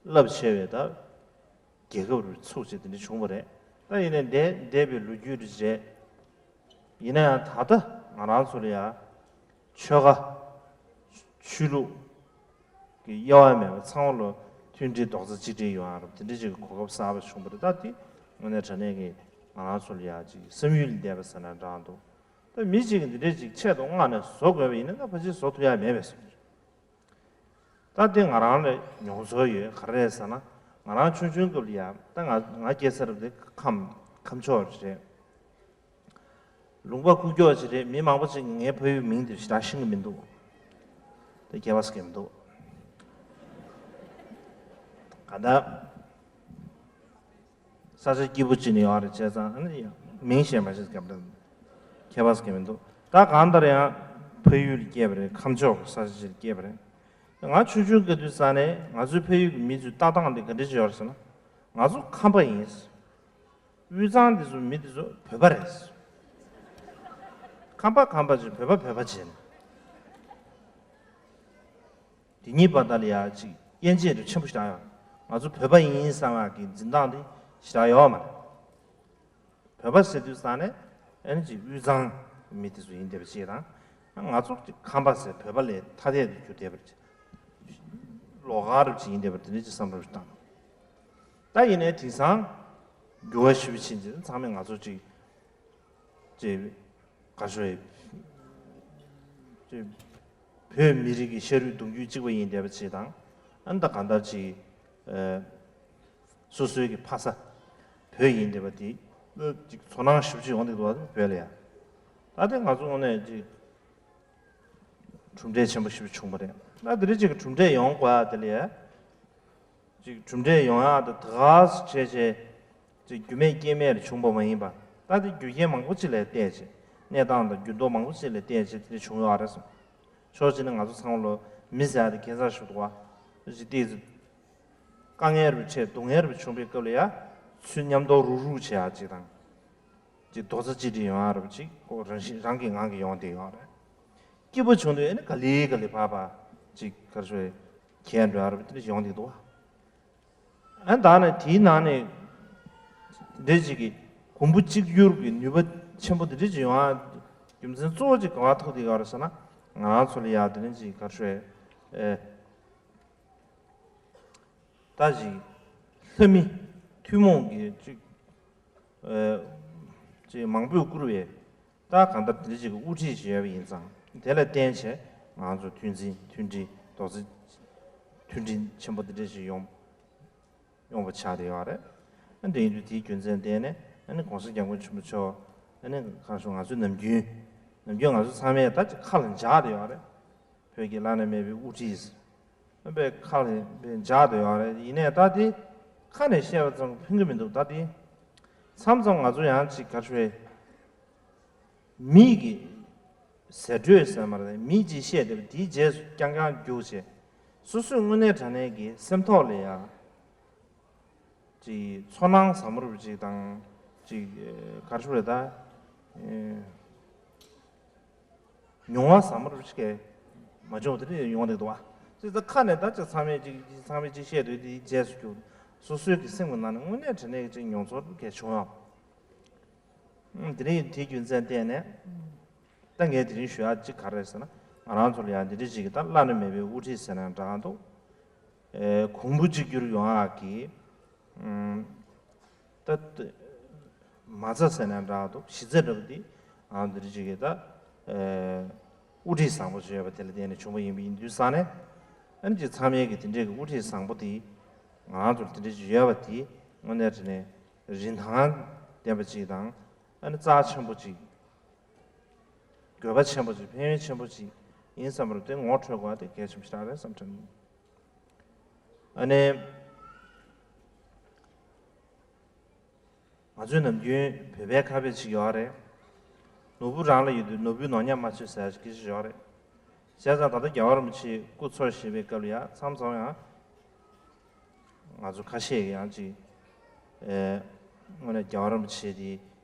རླབས་ཆེ་བའི་ད་རྒྱལ་ཁབ་རུ་ཚུགས་བྱས་དེ་འདྲ་བྱུང་བ་རེད། ད་ཡིན་ནའི་འདས་འདས་པའི་ལོ་རྒྱུས་རུ་རེད། ཡིན་ན་ཡང་ད་ལྟ་ང་རང་ཚོ་ལ་ཡ་ཆོལ་ཁ་ཆོས་ལུགས་ གི་དབྱེ་བ་མེད་པ་ཚང་མ་ལོ་མཐུན་སྒྲིལ་རྡོག་རྩ་གཅིག་སྒྲིལ་ཡོང་ཡ་རབས་དེ་འདྲ་ཅིག་གི་གོ་སྐབས་གསར་པ་བྱུང་བ་རེད། ད་དེ་དངོས་གནས་དྲང་གནས་ཀྱི་ང་རང་ཚོ་ལ་ཡ་ཅིག་བསམ་ཡུལ་ལས་འདས་པ་ཟེར་ན་འདྲ་འདུག་ད་མི་གཅིག་གིས་འདི་འདྲས་ཅིག་ཆེད་དུ་མངགས་ནས་བཟོ་དགོས་པ་ཡིན་ན་ད་ཕལ་ཆེར་བཟོ་ཐུབ་ཡ་མེད་པའི་བཟོ་འདྲ་རེད། ད་དེ་ང་རང་ལ་མྱོང་ཚོར་ཡོད། ག་རེ་རེད་ཟེར་ན། ང་རང་ཆུང་ཆུང་སྐབས་ལ་ཡ་ད་ང་ང་སྐྱེས་ས་རབས་དེ་ཁམས་ཁམས་ཕྱོགས་རེད། ལུང་པ་ཁུག་ཀྱོག་ཅིག་རེད། མི་མང་པོ་ཅིག་ངའི་ཕ་ཡུལ་མིང་དེ་ཞེ་དྲག་ཤེས་ཀྱི་མི་འདུག་ད་ཁྱད་པར་ཟེར་གྱི་མི་འདུག་ག་ད། ས་ཆ་སྐྱིད་པོ་ཅིག་ནས་ཡོང་བ་རེད་བྱས་ཙང་ཨ་ནི་མིང་ཤེས་མ་ཤེས་སྐབས་དང་ཁྱད་པར་ཟེར་གྱི་མི་འདུག་ད་གང་ལྟར་ཡང་ཕ་ཡུལ་ལ་སྐྱེས་པ་རེད། ཁམས་ཕྱོགས་ཀྱི་ས་ཆ་ཅིག་ལ་སྐྱེས་པ་རེད། ང་ཆུང་ཆུང་སྐབས་དུས་ཙང་ནས་ང་ཚོའི་ཕ་ཡུལ་གྱི་མི་ཚོའི་ལྟ་སྟངས་དེ་ག་འདྲ་ཅིག་ཡོད་རེད་ཟེར་ན། ང་ཚོ་ཁམས་པ་ཡིན། དབུས་གཙང་འདི་ཚོ་མི་འདི་ཚོ་བོད་པ་རེད། ཁམས་པ་ཁམས་པ་བྱས། བོད་པ་བོད་པ་བྱས་ནས། དེ་གཉིས་བར་དག་ལ་ཡ་ཅིག་དབྱེ་འབྱེད་རུ་ཆེན་པོ་ཞེ་དྲག་ཡོད། ང་ཚོ་བོད་པ་ཡིན་བསམ་ཡག་གི་འཛིན་སྟངས་དེ་ཞེ་དྲག་ཡོད་མ་རེད། བོད་པ་ཟེར་དུས་ཙང་ནས་ཨ་ནི་ཅིག་དབུས་གཙང་མི་དེ་ཚོ་ཡིན་བསྡད་པ་ཅིག་དང་། ང་ཚོ་ཅིག་ཁམས་པ་ཟེར་བོད་པ་ལས་ཐ་དད་དུ་གྱུར་བསྡད་པ་ཅིག་ལོགས་ཀ་རུ་ཅིག་ཡིན་བསྡད་པ་དེ་འདྲ་ཅིག་བསམ་བློ་ཞིག་བཏང་། ད་ཡིན་ནའི་དེང་སང་འགྱུར་བ་ཞེ་པོ་ཕྱིན་ཅིག་ཚང་མས་ང་ཚོ་ཅིག་ཅེས་ག་ཤོད་ཅེས། བོད་མི་རིགས་ཀྱི་ཤ་རུས་གདུང་རྒྱུད་གཅིག་པ་ཡིན་བསྡད་པ་ཅིག་དང་། ཨ་ནི་ད་གང་ལྟར་ཅིག་ཨ་སོ་སོའི་གི་ཕ་ས་བོད་ཡིན་བསྡད་པ་དེ་ཅིག་ཚོར་སྣང་ཞེ་པོ་ཅིག་ཡོང་བསྡད་འདུག་བ། བོད་ལ་ཡ་ད་དེ་ང་ཚོ་དངོས་གནས་ཅིག་གྲུབ་འབྲས་ཆེན་པོ་ཞེ་པོ་བྱུང་བ་རེད། ད་དེ་འདྲ་ཅིག་གི་གྲུབ་འབྲས་ཡོང་དགོས་ཡ་དེ་ལ་ཡ། ཅིག་གྲུབ་འབྲས་ཡོང་ཡག་དེ་ད་ག་སེ་བྱས་བྱས་ཅིག་རྒྱུ་མེད་རྐྱེན་མེད་ལ་བྱུང་བ་མ་ཡིན་པ། ད་དེ་རྒྱུ་རྐྱེན་མང་པོ་ཅིག་ལ་བལྟས་བྱས། གནས་སྟངས་དང་འགྱུར་ལྡོག་མང་པོ་ཅིག་ལ་བལྟས་བྱས་དེ་འདྲ་བྱུང་ཡོད་རེད་བསམ། ཕྱོགས་གཅིག་ནས་ང་ཚོ་ཚང་མ་ལོ་མི་ཟེར་ཡག་དེ་ཁྱད་མཚར་ཞིག་འདུག་བ། ཅིག་ཏོག་ཙམ་དཀའ་ངལ་རུ་འཕྲད་སྡུག་བསྔལ་རུ་བྱུང་བའི་སྐབས་ལ་ཡ་ཚུར་མཉམ་དུ་རུག་རུག་བྱེད་ཡག་ཅིག་དང་། ཅིག་རྡོག་རྩ་གཅིག་སྒྲིལ་ཡོང་ཡག་རུ་ཅིག་ཁོ་རང་བཞིན་རང་གིས་ངང་གིས་ཡོང་བསྡད་ཡོད་རེད། སྐྱིད་པོ་བྱུང་དུས་ཨ་ནི་ག་ལེ་ག་ལེ་བབས་བབས་ཅིག་ག་རེ་ཞུ། གྱེས་འགྲོ་ཡག་རུ་དེ་འདྲ་ཡོང་བསྡད་འདུག་བ། ཨ་ནི་ད་ནི་དེའི་ནང་ནས་འདི་འདྲ་ཅིག་གི་གོང་བུ་གཅིག་གྱུར་གྱི་ནུས་པ་ཆེན་པོ་འདི་འདྲ་ཅིག་ཡོང་ཡག་རྒྱུ་མཚན་གཙོ་བོ་ཅིག་ག་པར་ཐུག་བསྡད་ཡོད་རེད་ཟེར་ན། ང་རང་ཚོ་ལ་ཡ་དེ་རིང་ཅིག་ག་རེ་ཞུ། ཨེ། ད་ཅིག་ལྷ་མི་ཐུན་མོང་གི་ཅིག་ཨེ། ཅིག་མང་པོས་བཀུར་བའི་ད་གང་ལྟར་དེ་འདྲ་ཅིག་གི་དབུ་ཁྲིད་ཅིག་ཡོད་པ་ཡིན་ཙང་། དེ་ལ་བརྟེན་བྱས་ང་ཚོ་མཐུན་འཛིན་མཐུན་སྒྲིལ་རྡོག་རྩ་མཐུན་སྒྲིལ་ཆེན་པོ་འདི་འདྲ་ཞིག་ཡོང་ཡོང་བ་ཆགས་བསྡད་ཡོད་རེད། ཨ་འདི་ཡིན་དུས་དེའི་རྒྱུ་མཚན་བརྟེན་ནས་ཨ་ནི་གོང་ས་སྐྱབས་མགོན་ཆེན་པོ་མཆོག་ཨ་ནི་གང་བྱུང་ང་ཚོའི་ནམ་རྒྱུན་ནམ་རྒྱུན་ང་ཚོ་ཚང་མས་ད་ཅིག་ཁ་ལ་འཇགས་བསྡད་ཡོད་རེད། བོད་ཀྱི་བླ་ན་མེད་པའི་དབུ་ཁྲིད་ཟེར། པའི་ཁ་ལ་འཇགས་བསྡད་ཡོད་རེད། ཡིན་ནའི་ད་དེ་ཁ་ནས་བཤད་པ་ཙམ་ཕན་གྱི་མི་འདུག་ད་དེ་མཚམས་མཚམས་ང་ཚོ་ཡང་ཅིག་ག་རེ་ཞུ། མི་གི་ཟེར་སྒྲོས་ཟེར་མ་རེད། མི་གཅིག་བཤད་བསྡད་པ་དེའི་རྗེས་སུ་རྐྱང་རྐྱང་རྒྱུགས་བྱས། སོ་སོའི་དངོས་གནས་དྲང་གནས་ཀྱི་སེམས་ཐོག་ལ་ཡ་ཅིག་ཚོར་སྣང་ཟབ་མོ་རུ་ཅིག་དང་། ཅིག་ག་རེ་ཞུ་རེད་ད། མྱོང་བ་ཟབ་མོ་རུ་ཅིག་མ་བྱུང་བ་དེ་འདྲ་ཡོང་བསྡད་འདུག་བ། ཅིག་ད་ཁ་ནས་ད་ཅིག་ཚང་མས་ཅིག་ཚང་མས་ཅིག་བཤད་དུས་དེའི་རྗེས་སུ་རྒྱུགས། སོ་སོའི་གི་སེམས་ཀྱི་ནང་ནས་དངོས་གནས་དྲང་གནས་ཀྱི་ཅིག་མྱོང་ཚོར་གས་བྱུང་ཡོད། དེ་རིང་དེའི་རྒྱུ་མཚན་བརྟེན་ནས། ད་ངས་དེ་རིང་ཞུ་ཡག་གཅིག་ག་རེ་རེད་ཟེར་ན། ང་རང་ཚོ་ལ་ཡང་འདི་འདྲ་ཅིག་གི་ད་བླ་ན་མེད་པའི་དབུ་ཁྲིད་ཟེར་ན་འདྲ་འདུག་ཨེ། གོང་བུ་གཅིག་གྱུར་ཡོང་ཡག་གི་ཨམ། ད་མ་རྩ་ཟེར་ན་འདྲ་འདུག་གཞི་རྩ་འདྲ་པོ་འདི་ང་འདི་འདྲ་ཅིག་གི་ད་ཨེ། དབུ་ཁྲིད་བཟང་པོ་ཞིག་ཡོད་པ་དེ་ལ་བརྟེན་ནས་བྱུང་བ་ཡིན་པ་ཡིན་དུས་ཙང་ནས། ཨ་ནི་ཅིག་ཚང་མས་ཀྱི་དེ་འདྲའི་གི་དབུ་ཁྲིད་བཟང་པོ་དེ་ང་ཚོར་དེ་འདྲ་ཅིག་ཡོད་པ་དེ་དངོས་གནས་དྲང་གནས་རིན་ཐང་ལྡན་པ་ཅིག་དང་། ཨ་ནི་རྩ་ཆེན་པོ་ཅིག་དགོས་པ་ཆེན་པོ་ཅིག་ཕན་ཡོན་ཆེན་པོ་ཅིག་ཡིན་བསམ་པ་རེད་དེ། ངོ་འཕྲོད་དགོས་པ་དེ་གལ་ཆེན་པོ་ཞིག་རེད་བསམ་དྲན། ཨ་ནི་ང་ཚོའི་ནམ་རྒྱུན་བོད་པའི་ཁ་དཔེ་ཅིག་ཡོད་རེད། ནོར་བུ་རང་ལ་ཡོད་དུས་ནོར་བུའི་ནོར་ཉམས་མ་ཆོད་ཟེར་ཡག་ཅིག་ཡོད་རེད། བྱས་ཙང་ད་ལྟ་རྒྱལ་བ་རིན་པོ་ཆེ་སྐུ་འཚོ་བཞིན་པའི་སྐབས་ལ་ཡ་མཚམས་མཚམས་ཡང་ང་ཚོ་ཁ་ཤས་ཀྱིས་ཡང་ཅིག་ཨེ། དངོས་གནས་རྒྱལ་བ་རིན་པོ་ཆེ་དེ་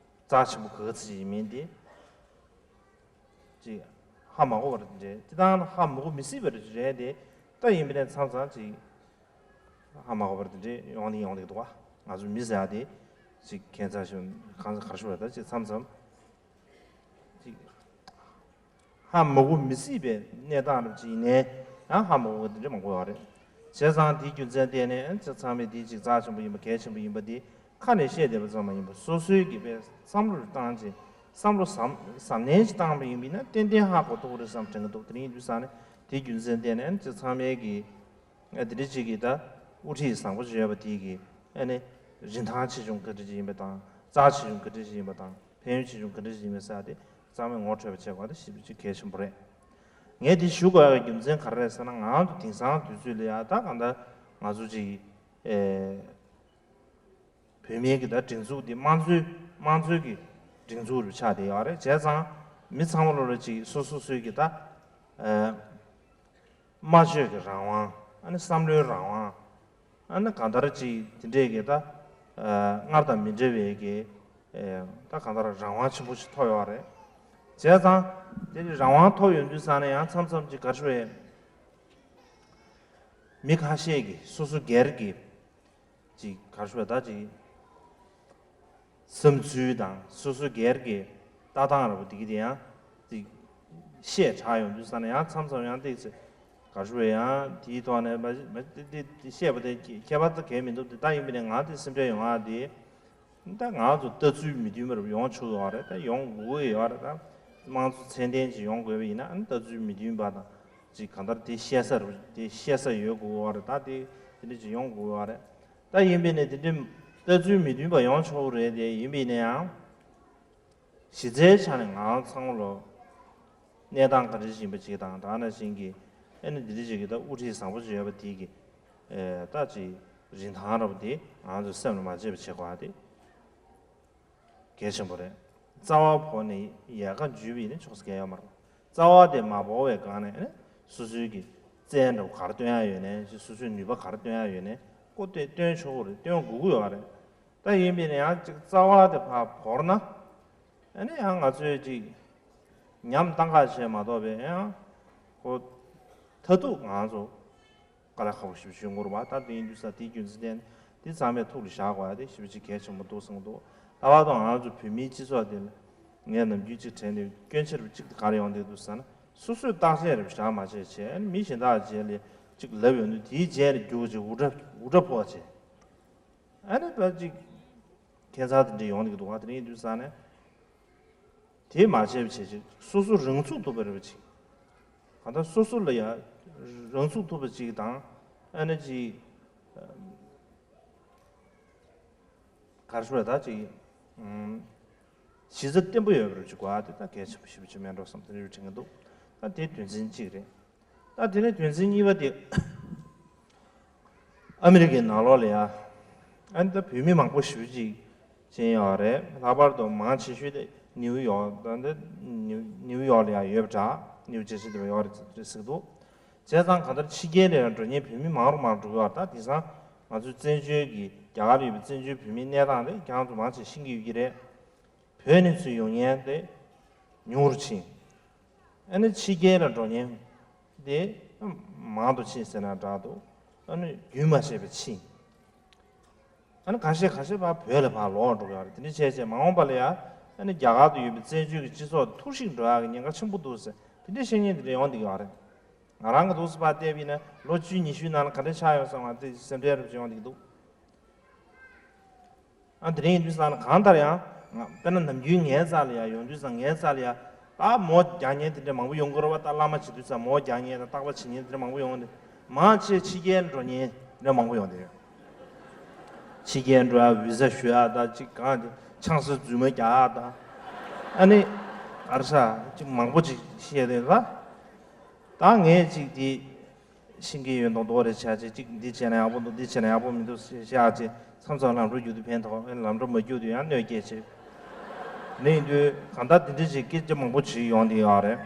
རྩ་ཆེན་པོ་ག་ཚོད་ཅིག་མིན་ཏེ། ཅིག་ཧ་མ་གོ་བ་རེད་དེ་འདྲས། སྤྱིར་བཏང་ཧ་མ་གོ་མི་སྲིད་པ་རེད་དེ། ད་ཡིན་པ་ནས་མཚམས་མཚམས་ཅིག་ཧ་མ་གོ་བ་རེད་དེ་འདྲས་ཡོང་ནི་ཡོང་གི་འདུག་བ། ང་ཚོ་མི་ཟེར་ཡག་དེ་ཅིག་ཁྱད་མཚར་ཞིག་གང་ས་གར་ཞུ་བ་ད་ཅིག་མཚམས་མཚམས་ཅིག་ཧ་མ་གོ་མི་སྲིད་པའི་གནས་སྟངས་རེད་ཅིག་ཡིན་ནའི་ཡང་ཧ་མ་གོ་བ་དེ་འདྲས་མང་པོ་ཡོད་རེད། བྱས་ཙང་དེའི་རྒྱུ་མཚན་བརྟེན་ནས་ཚང་མས་དེ་ཅིག་རྩ་ཆེན་པོ་ཡིན་པ་གལ་ཆེན་པོ་ཡིན་པ་དེ་ཁ་ནས་བཤད་བསྡད་པ་ཙམ་མ་ཡིན་པར་སོ་སོའི་གི་བསམ་བློ་བཏང་བྱས་བསམ་བློ་གཟབ་གཟབ་ནན་ཞིག་བཏང་པ་ཡིན་པ་ཡིན་ན་ཏན་ཏན་ཧ་གོ་ཐུབ་ཀྱི་རེད་བསམ་དྲན་གྱི་འདུག་དེ་རིང་ཡིན་དུས་ཙང་ནས་དེའི་རྒྱུ་མཚན་བརྟེན་ནས་ཚང་མས་གི་ཨ་དེ་འདྲ་ཅིག་གི་ད་དབུ་ཁྲིད་བཟང་པོ་ཅིག་ཡོད་པ་དེ་གི་ཨ་ནི་རིན་ཐང་ཆེ་ཆུང་ག་འདྲ་ཅིག་ཡིན་པ་དང་རྩ་ཆེ་ཆུང་ག་འདྲ་ཅིག་ཡིན་པ་དང་ཕན་ཡོན་ཆེ་ཆུང་ག་འདྲ་ཅིག་ཡིན་པ་ཟེར་ཡ་དེ་ཚང་མས་ངོ་འཕྲོད་པ་བྱེད་དགོས་པ་དེ་ཞེ་པོ་ཅིག་གལ་ཆེན་པོ་རེད། ངས་འདི་ཞུ་དགོས་ཡག་གི་རྒྱུ་མཚན་ག་རེ་རེད་ཟེར་ན། ང་ཚོ་དེང་སང་དུས་ཚོད་ལ་ཡ་ད་གང་ལྟར་ང་ཚོ་ཅིག་ཨེ་བོད་མིའི་གི་ད་སྒྲིག་འཛུགས་འདི་དམངས་གཙོའི་དམངས་གཙོའི་གི་སྒྲིག་འཛུགས་རུ་ཆགས་བསྡད་ཡོད་རེད། བྱས་ཙང་མི་ཚང་མ་ལོ་ལ་ཅིག་སོ་སོ་སོའི་གི་ད་ཨེ་སྨྲ་བརྗོད་ཀྱི་རང་དབང་། ཨ་ནི་བསམ་བློའི་རང་དབང་། ཨ་ནི་གང་ལྟར་ཅིག་དེ་འདྲས་ཀྱི་ད་ཨ་སྔར་དང་མི་འདྲ་བའི་གི་ཨེ་ད་གང་ལྟར་རང་དབང་ཆེན་པོ་ཞིག་ཐོབ་ཡོད་རེད། བྱས་ཙང་དེ་ནི་རང་དབང་ཐོབ་ཡོང་དུས་ཙང་ནས་ཡང་མཚམས་མཚམས་ཅིག་ག་རེ་ཞུ་དགོས་རེད། མི་ཁ་ཤས་ཀྱིས་སོ་སོ་སྒེར་གྱི་ཅིག་ག་རེ་ཞུ་དགོས་རེད། ད་ཅིག་བསམ་ཚུལ་དང་སོ་སོ་སྒེར་གྱི་ལྟ་སྟངས་འདྲ་པོ་འདི་གི་དེ་ཡང་དེ་བཤད་དྲགས་ཡོང་དུས་ཙ་ན་ཡང་མཚམས་མཚམས་ཡང་ཏོག་ཙམ་ག་རེ་ཞུ་དགོས་རེད། ཡང་དེའི་ཐོག་ནས་མ་མ་དེ་དེ་དེ་བཤད་པ་དེ་ཁྱད་པར་དུ་གལ་མི་འདུག་དེ་ད་ཡིན་པ་ནས་ང་དེ་སེམས་ཁྲལ་ཡོང་ཡག་དེ་ད་ང་ཚོ་ལྟ་ཚུལ་མི་མཐུན་པ་རུ་ཡོང་ཆོག་ཡོད་རེད། ད་ཡོང་དགོས་ཀྱི་ཡོད་རེད། ད་དམངས་གཙོ་ཚད་ལྡན་ཅིག་ཡོང་དགོས་པ་ཡིན་ན་ཨ་ནི་ལྟ་ཚུལ་མི་མཐུན་པ་དང་ཅིག་གང་ལྟར་དེ་བཤད་ས་རུ་དེ་བཤད་ས་ཡོད་དགོས་ཡོད་རེད། ད་དེ་དེ་འདྲ་ཅིག་ཡོང་དགོས་ཡོད་རེད། ད་ཡིན་པས་ནས་དེ་འདྲའི་ལྟ་ཚུལ་མི་མཐུན་པ་ཡོང་ཆོག་རེད་དེ། ཡིན་པས་ན་ཡང་གཞི་རྩའི་ཆ་ནས་ང་ཚང་མ་ལོ་གནས་སྟངས་ག་འདྲ་ཞིག་ཡིན་པ་ཅིག་དང་། ད་ནང་བཞིན་གྱི་ཨ་ནི་འདི་འདྲ་ཅིག་གི་ད་དབུ་ཁྲིད་བཟང་པོ་ཅིག་ཡོད་པ་དེ་གི་ཨེ་ད་ཅིག་རིན་ཐང་འདྲ་པོ་དེ་ང་ཚོ་སེམས་ལ་མ་བརྗེད་པ་བྱེད་དགོས་པ་དེ་གལ་ཆེན་པོ་རེད། རྩ་བ་བོར་ནས་ཡལ་ག་འཇུས་པ་ཡིན་ན་ཆོག་ས་གང་ཡང་ཡོད་མ་རེད། རྩ་བ་དེ་མ་བོར་བའི་སྒང་ནས་ཨ་ནི་སོ་སོའི་གི་རྩལ་འདྲ་པོ་ག་རེ་སྟོན་ཡག་ཡོད་ནའི་སོ་སོའི་ནུས་པ་ག་རེ་སྟོན་ཡག་ཡོད་ནའི་ཁོ་དེ་སྟོན་ཆོག་གི་རེད། སྟོན་དགོས་ཀྱི་ཡོད་རེད། ད་ཡིན་པས་ན་ཡང་ཅིག་རྩ་བ་དེ་ཕར་བོར་ན་ཨ་ནི་ཡང་ང་ཚོས་ཅིག་ཉམས་བཏང་ག་བྱས་མ་གཏོགས་པའི་ཡང་ཁོ་མཐར་ཐུག་ང་ཚོ་དཀའ་ལས་ཁག་པོ་ཞེ་པོ་ཞིག་ཡོང་གི་རེད་པ། ད་དེ་ཡིན་དུས་ཙ་དེའི་རྒྱུ་མཚན་བརྟེན་དེ་ཚང་མས་ཐུགས་ལ་བཞག་དགོས་ཡག་དེ་ཞེ་པོ་ཅིག་གལ་ཆེན་པོ་འདུག་བསམ་གྱི་འདུག་ད་བར་དུ་ང་ཚོ་བོད་མིའི་སྤྱི་ཚོགས་དེ་ལ་ངས་ནམ་རྒྱུན་ཅིག་དྲན་ནས་སྐྱོན་ཆ་རེ་གཅིག་དེ་ག་རེ་ཡོང་བསྡད་འདུག་ཟེར་ན། སོ་སོས་བརྟག་དཔྱད་རེ་བཞག་མ་བྱས་བྱས་མི་གཞན་དག་རྗེས་ལ་ཅིག་ལབ་ཡོང་དུས་དེའི་རྗེས་ལ་རྒྱུག་ཅིག་འུར་སྒྲ་འུར་སྒྲ་ཕོག་བྱས། ཨ་ནི་ད་ཅིག་ཁྱད་མཚར་དེ་འདྲ་ཡོང་གི་འདུག་པ། དེ་འདྲ་ཡིན་དུས་ཙ་ནས་དེ་མ་བྱས་པ་བྱས་ཅིག་སོ་སོ་རང་ཚུགས་ཐུབ་པ་རེད་པ་ཅིག་གང་ལྟར་སོ་སོ་ལ་ཡ་རང་ཚུགས་ཐུབ་པ་ཅིག་དང་། ཨ་ནི་ཅིག་ག་རེ་ཞུ་དགོས་རེད། ད་ཅིག་གཞི་རྩ་བརྟན་པོ་ཡོད་པ་རེད་པ་ཅིག་དགོས་ཡག་དེ་ད་གལ་ཆེན་པོ་ཞེ་པོ་ཅིག་མེད་འགྲོ་བསམ་དེ་འདྲ་དྲན་གྱི་འདུག་ད་དེ་དོན་ཚན་གཅིག་རེད། ད་དེ་ནས་དོན་ཚན་གཉིས་པ་དེ། ཨ་མི་རི་ཀའི་ནང་ལོགས་ལ་ཡ། ཨ་ནི་ད་བོད་མི་མང་པོ་ཞེ་པོ་ཅིག་ཕྱིན་ཡོད་རེད། ལྷག་པར་དུ་མང་ཆེ་ཤོས་དེ་ནིའུ་ཡོག་ད་འདི་ནིའུ་ནིའུ་ཡོག་ལ་ཡ་ཡོད་པ་འདྲ། ནིའུ་ཇར་སི་དེ་ལ་ཡོད་རེད་ཟེར་གྱི་འདུག་བྱས་ཙང་གང་ལྟར་ཕྱི་རྒྱལ་ལ་ཡ་འགྲོ་མཁན་བོད་མི་མང་རུ་མང་རུ་འགྲོ་གི་ཡོད་རེད། ད་དེང་སང་ང་ཚོའི་བཙན་བྱོལ་གྱི་རྒྱ་གར་ལ་ཡོད་པའི་བཙན་བྱོལ་བོད་མིའི་གནས་སྟངས་དེ་ཁྱེད་རང་ཚོ་མང་ཆེ་ཤེས་ཀྱི་ཡོད་ཀྱི་རེད། བོད་ནས་ཚུར་ཡོང་མཁན་དེ་ཉུང་རུ་ཕྱིན། ཨ་ནི་ཕྱི་རྒྱལ་ལ་འགྲོ་མཁན་དེ་མང་དུ་ཕྱིན་ཟེར་ན་འདྲ་འདུག་ཨ་ནི་རྒྱུན་མ་ཆད་པར་ཕྱིན། ཨ་ནི་ཁ་ཤས་ཁ་ཤས་ཕར་བོད་ལ་ཕར་ལོག་འགྲོ་གི་ཡོད་རེད། དེ་འདྲ་བྱས་བྱས་མ་འོངས་པ་ལ་ཡ་ཨ་ནི་རྒྱ་གར་དུ་ཡོད་པའི་བཙན་བྱོལ་གྱི་སྤྱི་ཚོགས་འཐོར་ཞིག་འགྲོ་ཡག་གི་ཉེན་ཁ་ཆེན་པོ་འདུག་ཟེར་དེ་འདྲའི་བཤད་མཁན་དེ་འདྲ་ཡོང་བསྡད་ཀྱི་ཡོད་རེད། ང་རང་གི་འདུག་སེ་ཕར་བལྟས་པ་ཡིན་ན་ལོ་བཅུ་ཉི་ཤུའི་ནང་ལ་ག་འདྲ་ཆགས་ཡོང་སོང་ང་དེ་སེམས་ཁྲལ་རབ་ཅིག་ཡོང་བསྡད་ཀྱི་འདུག་ཨ་དེ་རིང་ཡིན་དུས་ཙང་ལ་གང་ལྟར་ཡང་ང་དཔེར་ན་ནམ་རྒྱུན་ངའི་རྩ་ལ་ཡ་ཡོང་དུས་ཙང་ངའི་རྩ་ལ་ཡ་ད་མོ་རྒྱག་མཁན་དེ་འདྲ་མང་པོ་ཡོང་གི་རེད་པ། ད་བླ་མ་བྱེད་དུས་ཙང་མོ་རྒྱག་མཁན་དང་རྟག་པར་བྱེད་མཁན་དེ་འདྲ་མང་པོ་ཡོང་གི་འདུག་མང་ཆེ་ཕྱི་རྒྱལ་འགྲོ་མཁན་དེ་འདྲ་མང་པོ་ཡོང་བསྡད་ཡོད། ཕྱི་རྒྱལ་འགྲོ་ཡ་བི་ཟ་ཞུ་ཡ་ད་ཅིག་གང་དེ་ཆང་ས་རྫུན་མ་རྒྱག་ཡ་ད་ཨ་ནི་ག་རེ་ཟ་ཅིག་མང་པོ་ཅིག་བཤད་དེ་ད་ད་ངས་ཅིག་དེ། ཤིང་གི་ཡོད་མདོག་མདོག་རེ་ཆགས་ཆེ་གཅིག་འདི་བྱས་ན་ཡག་པོ་འདུག་འདི་བྱས་ན་ཡག་པོ་མི་འདུག་ཤག་ཅེས་མཚམས་མཚམས་ལམ་འགྲོ་རྒྱུག་དུས་ཕན་ཐོགས། ལམ་འགྲོ་མ་རྒྱུག་དུས་ཡང་གནོད་སྐྱེལ་ཆེ། ནི་ཡིན་དུས་གང་ལྟར་འདི་འདྲ་ཅིག་སྐད་ཆ་མང་པོ་ཅིག་ཡོང་བསྡད་ཡོད་རེད།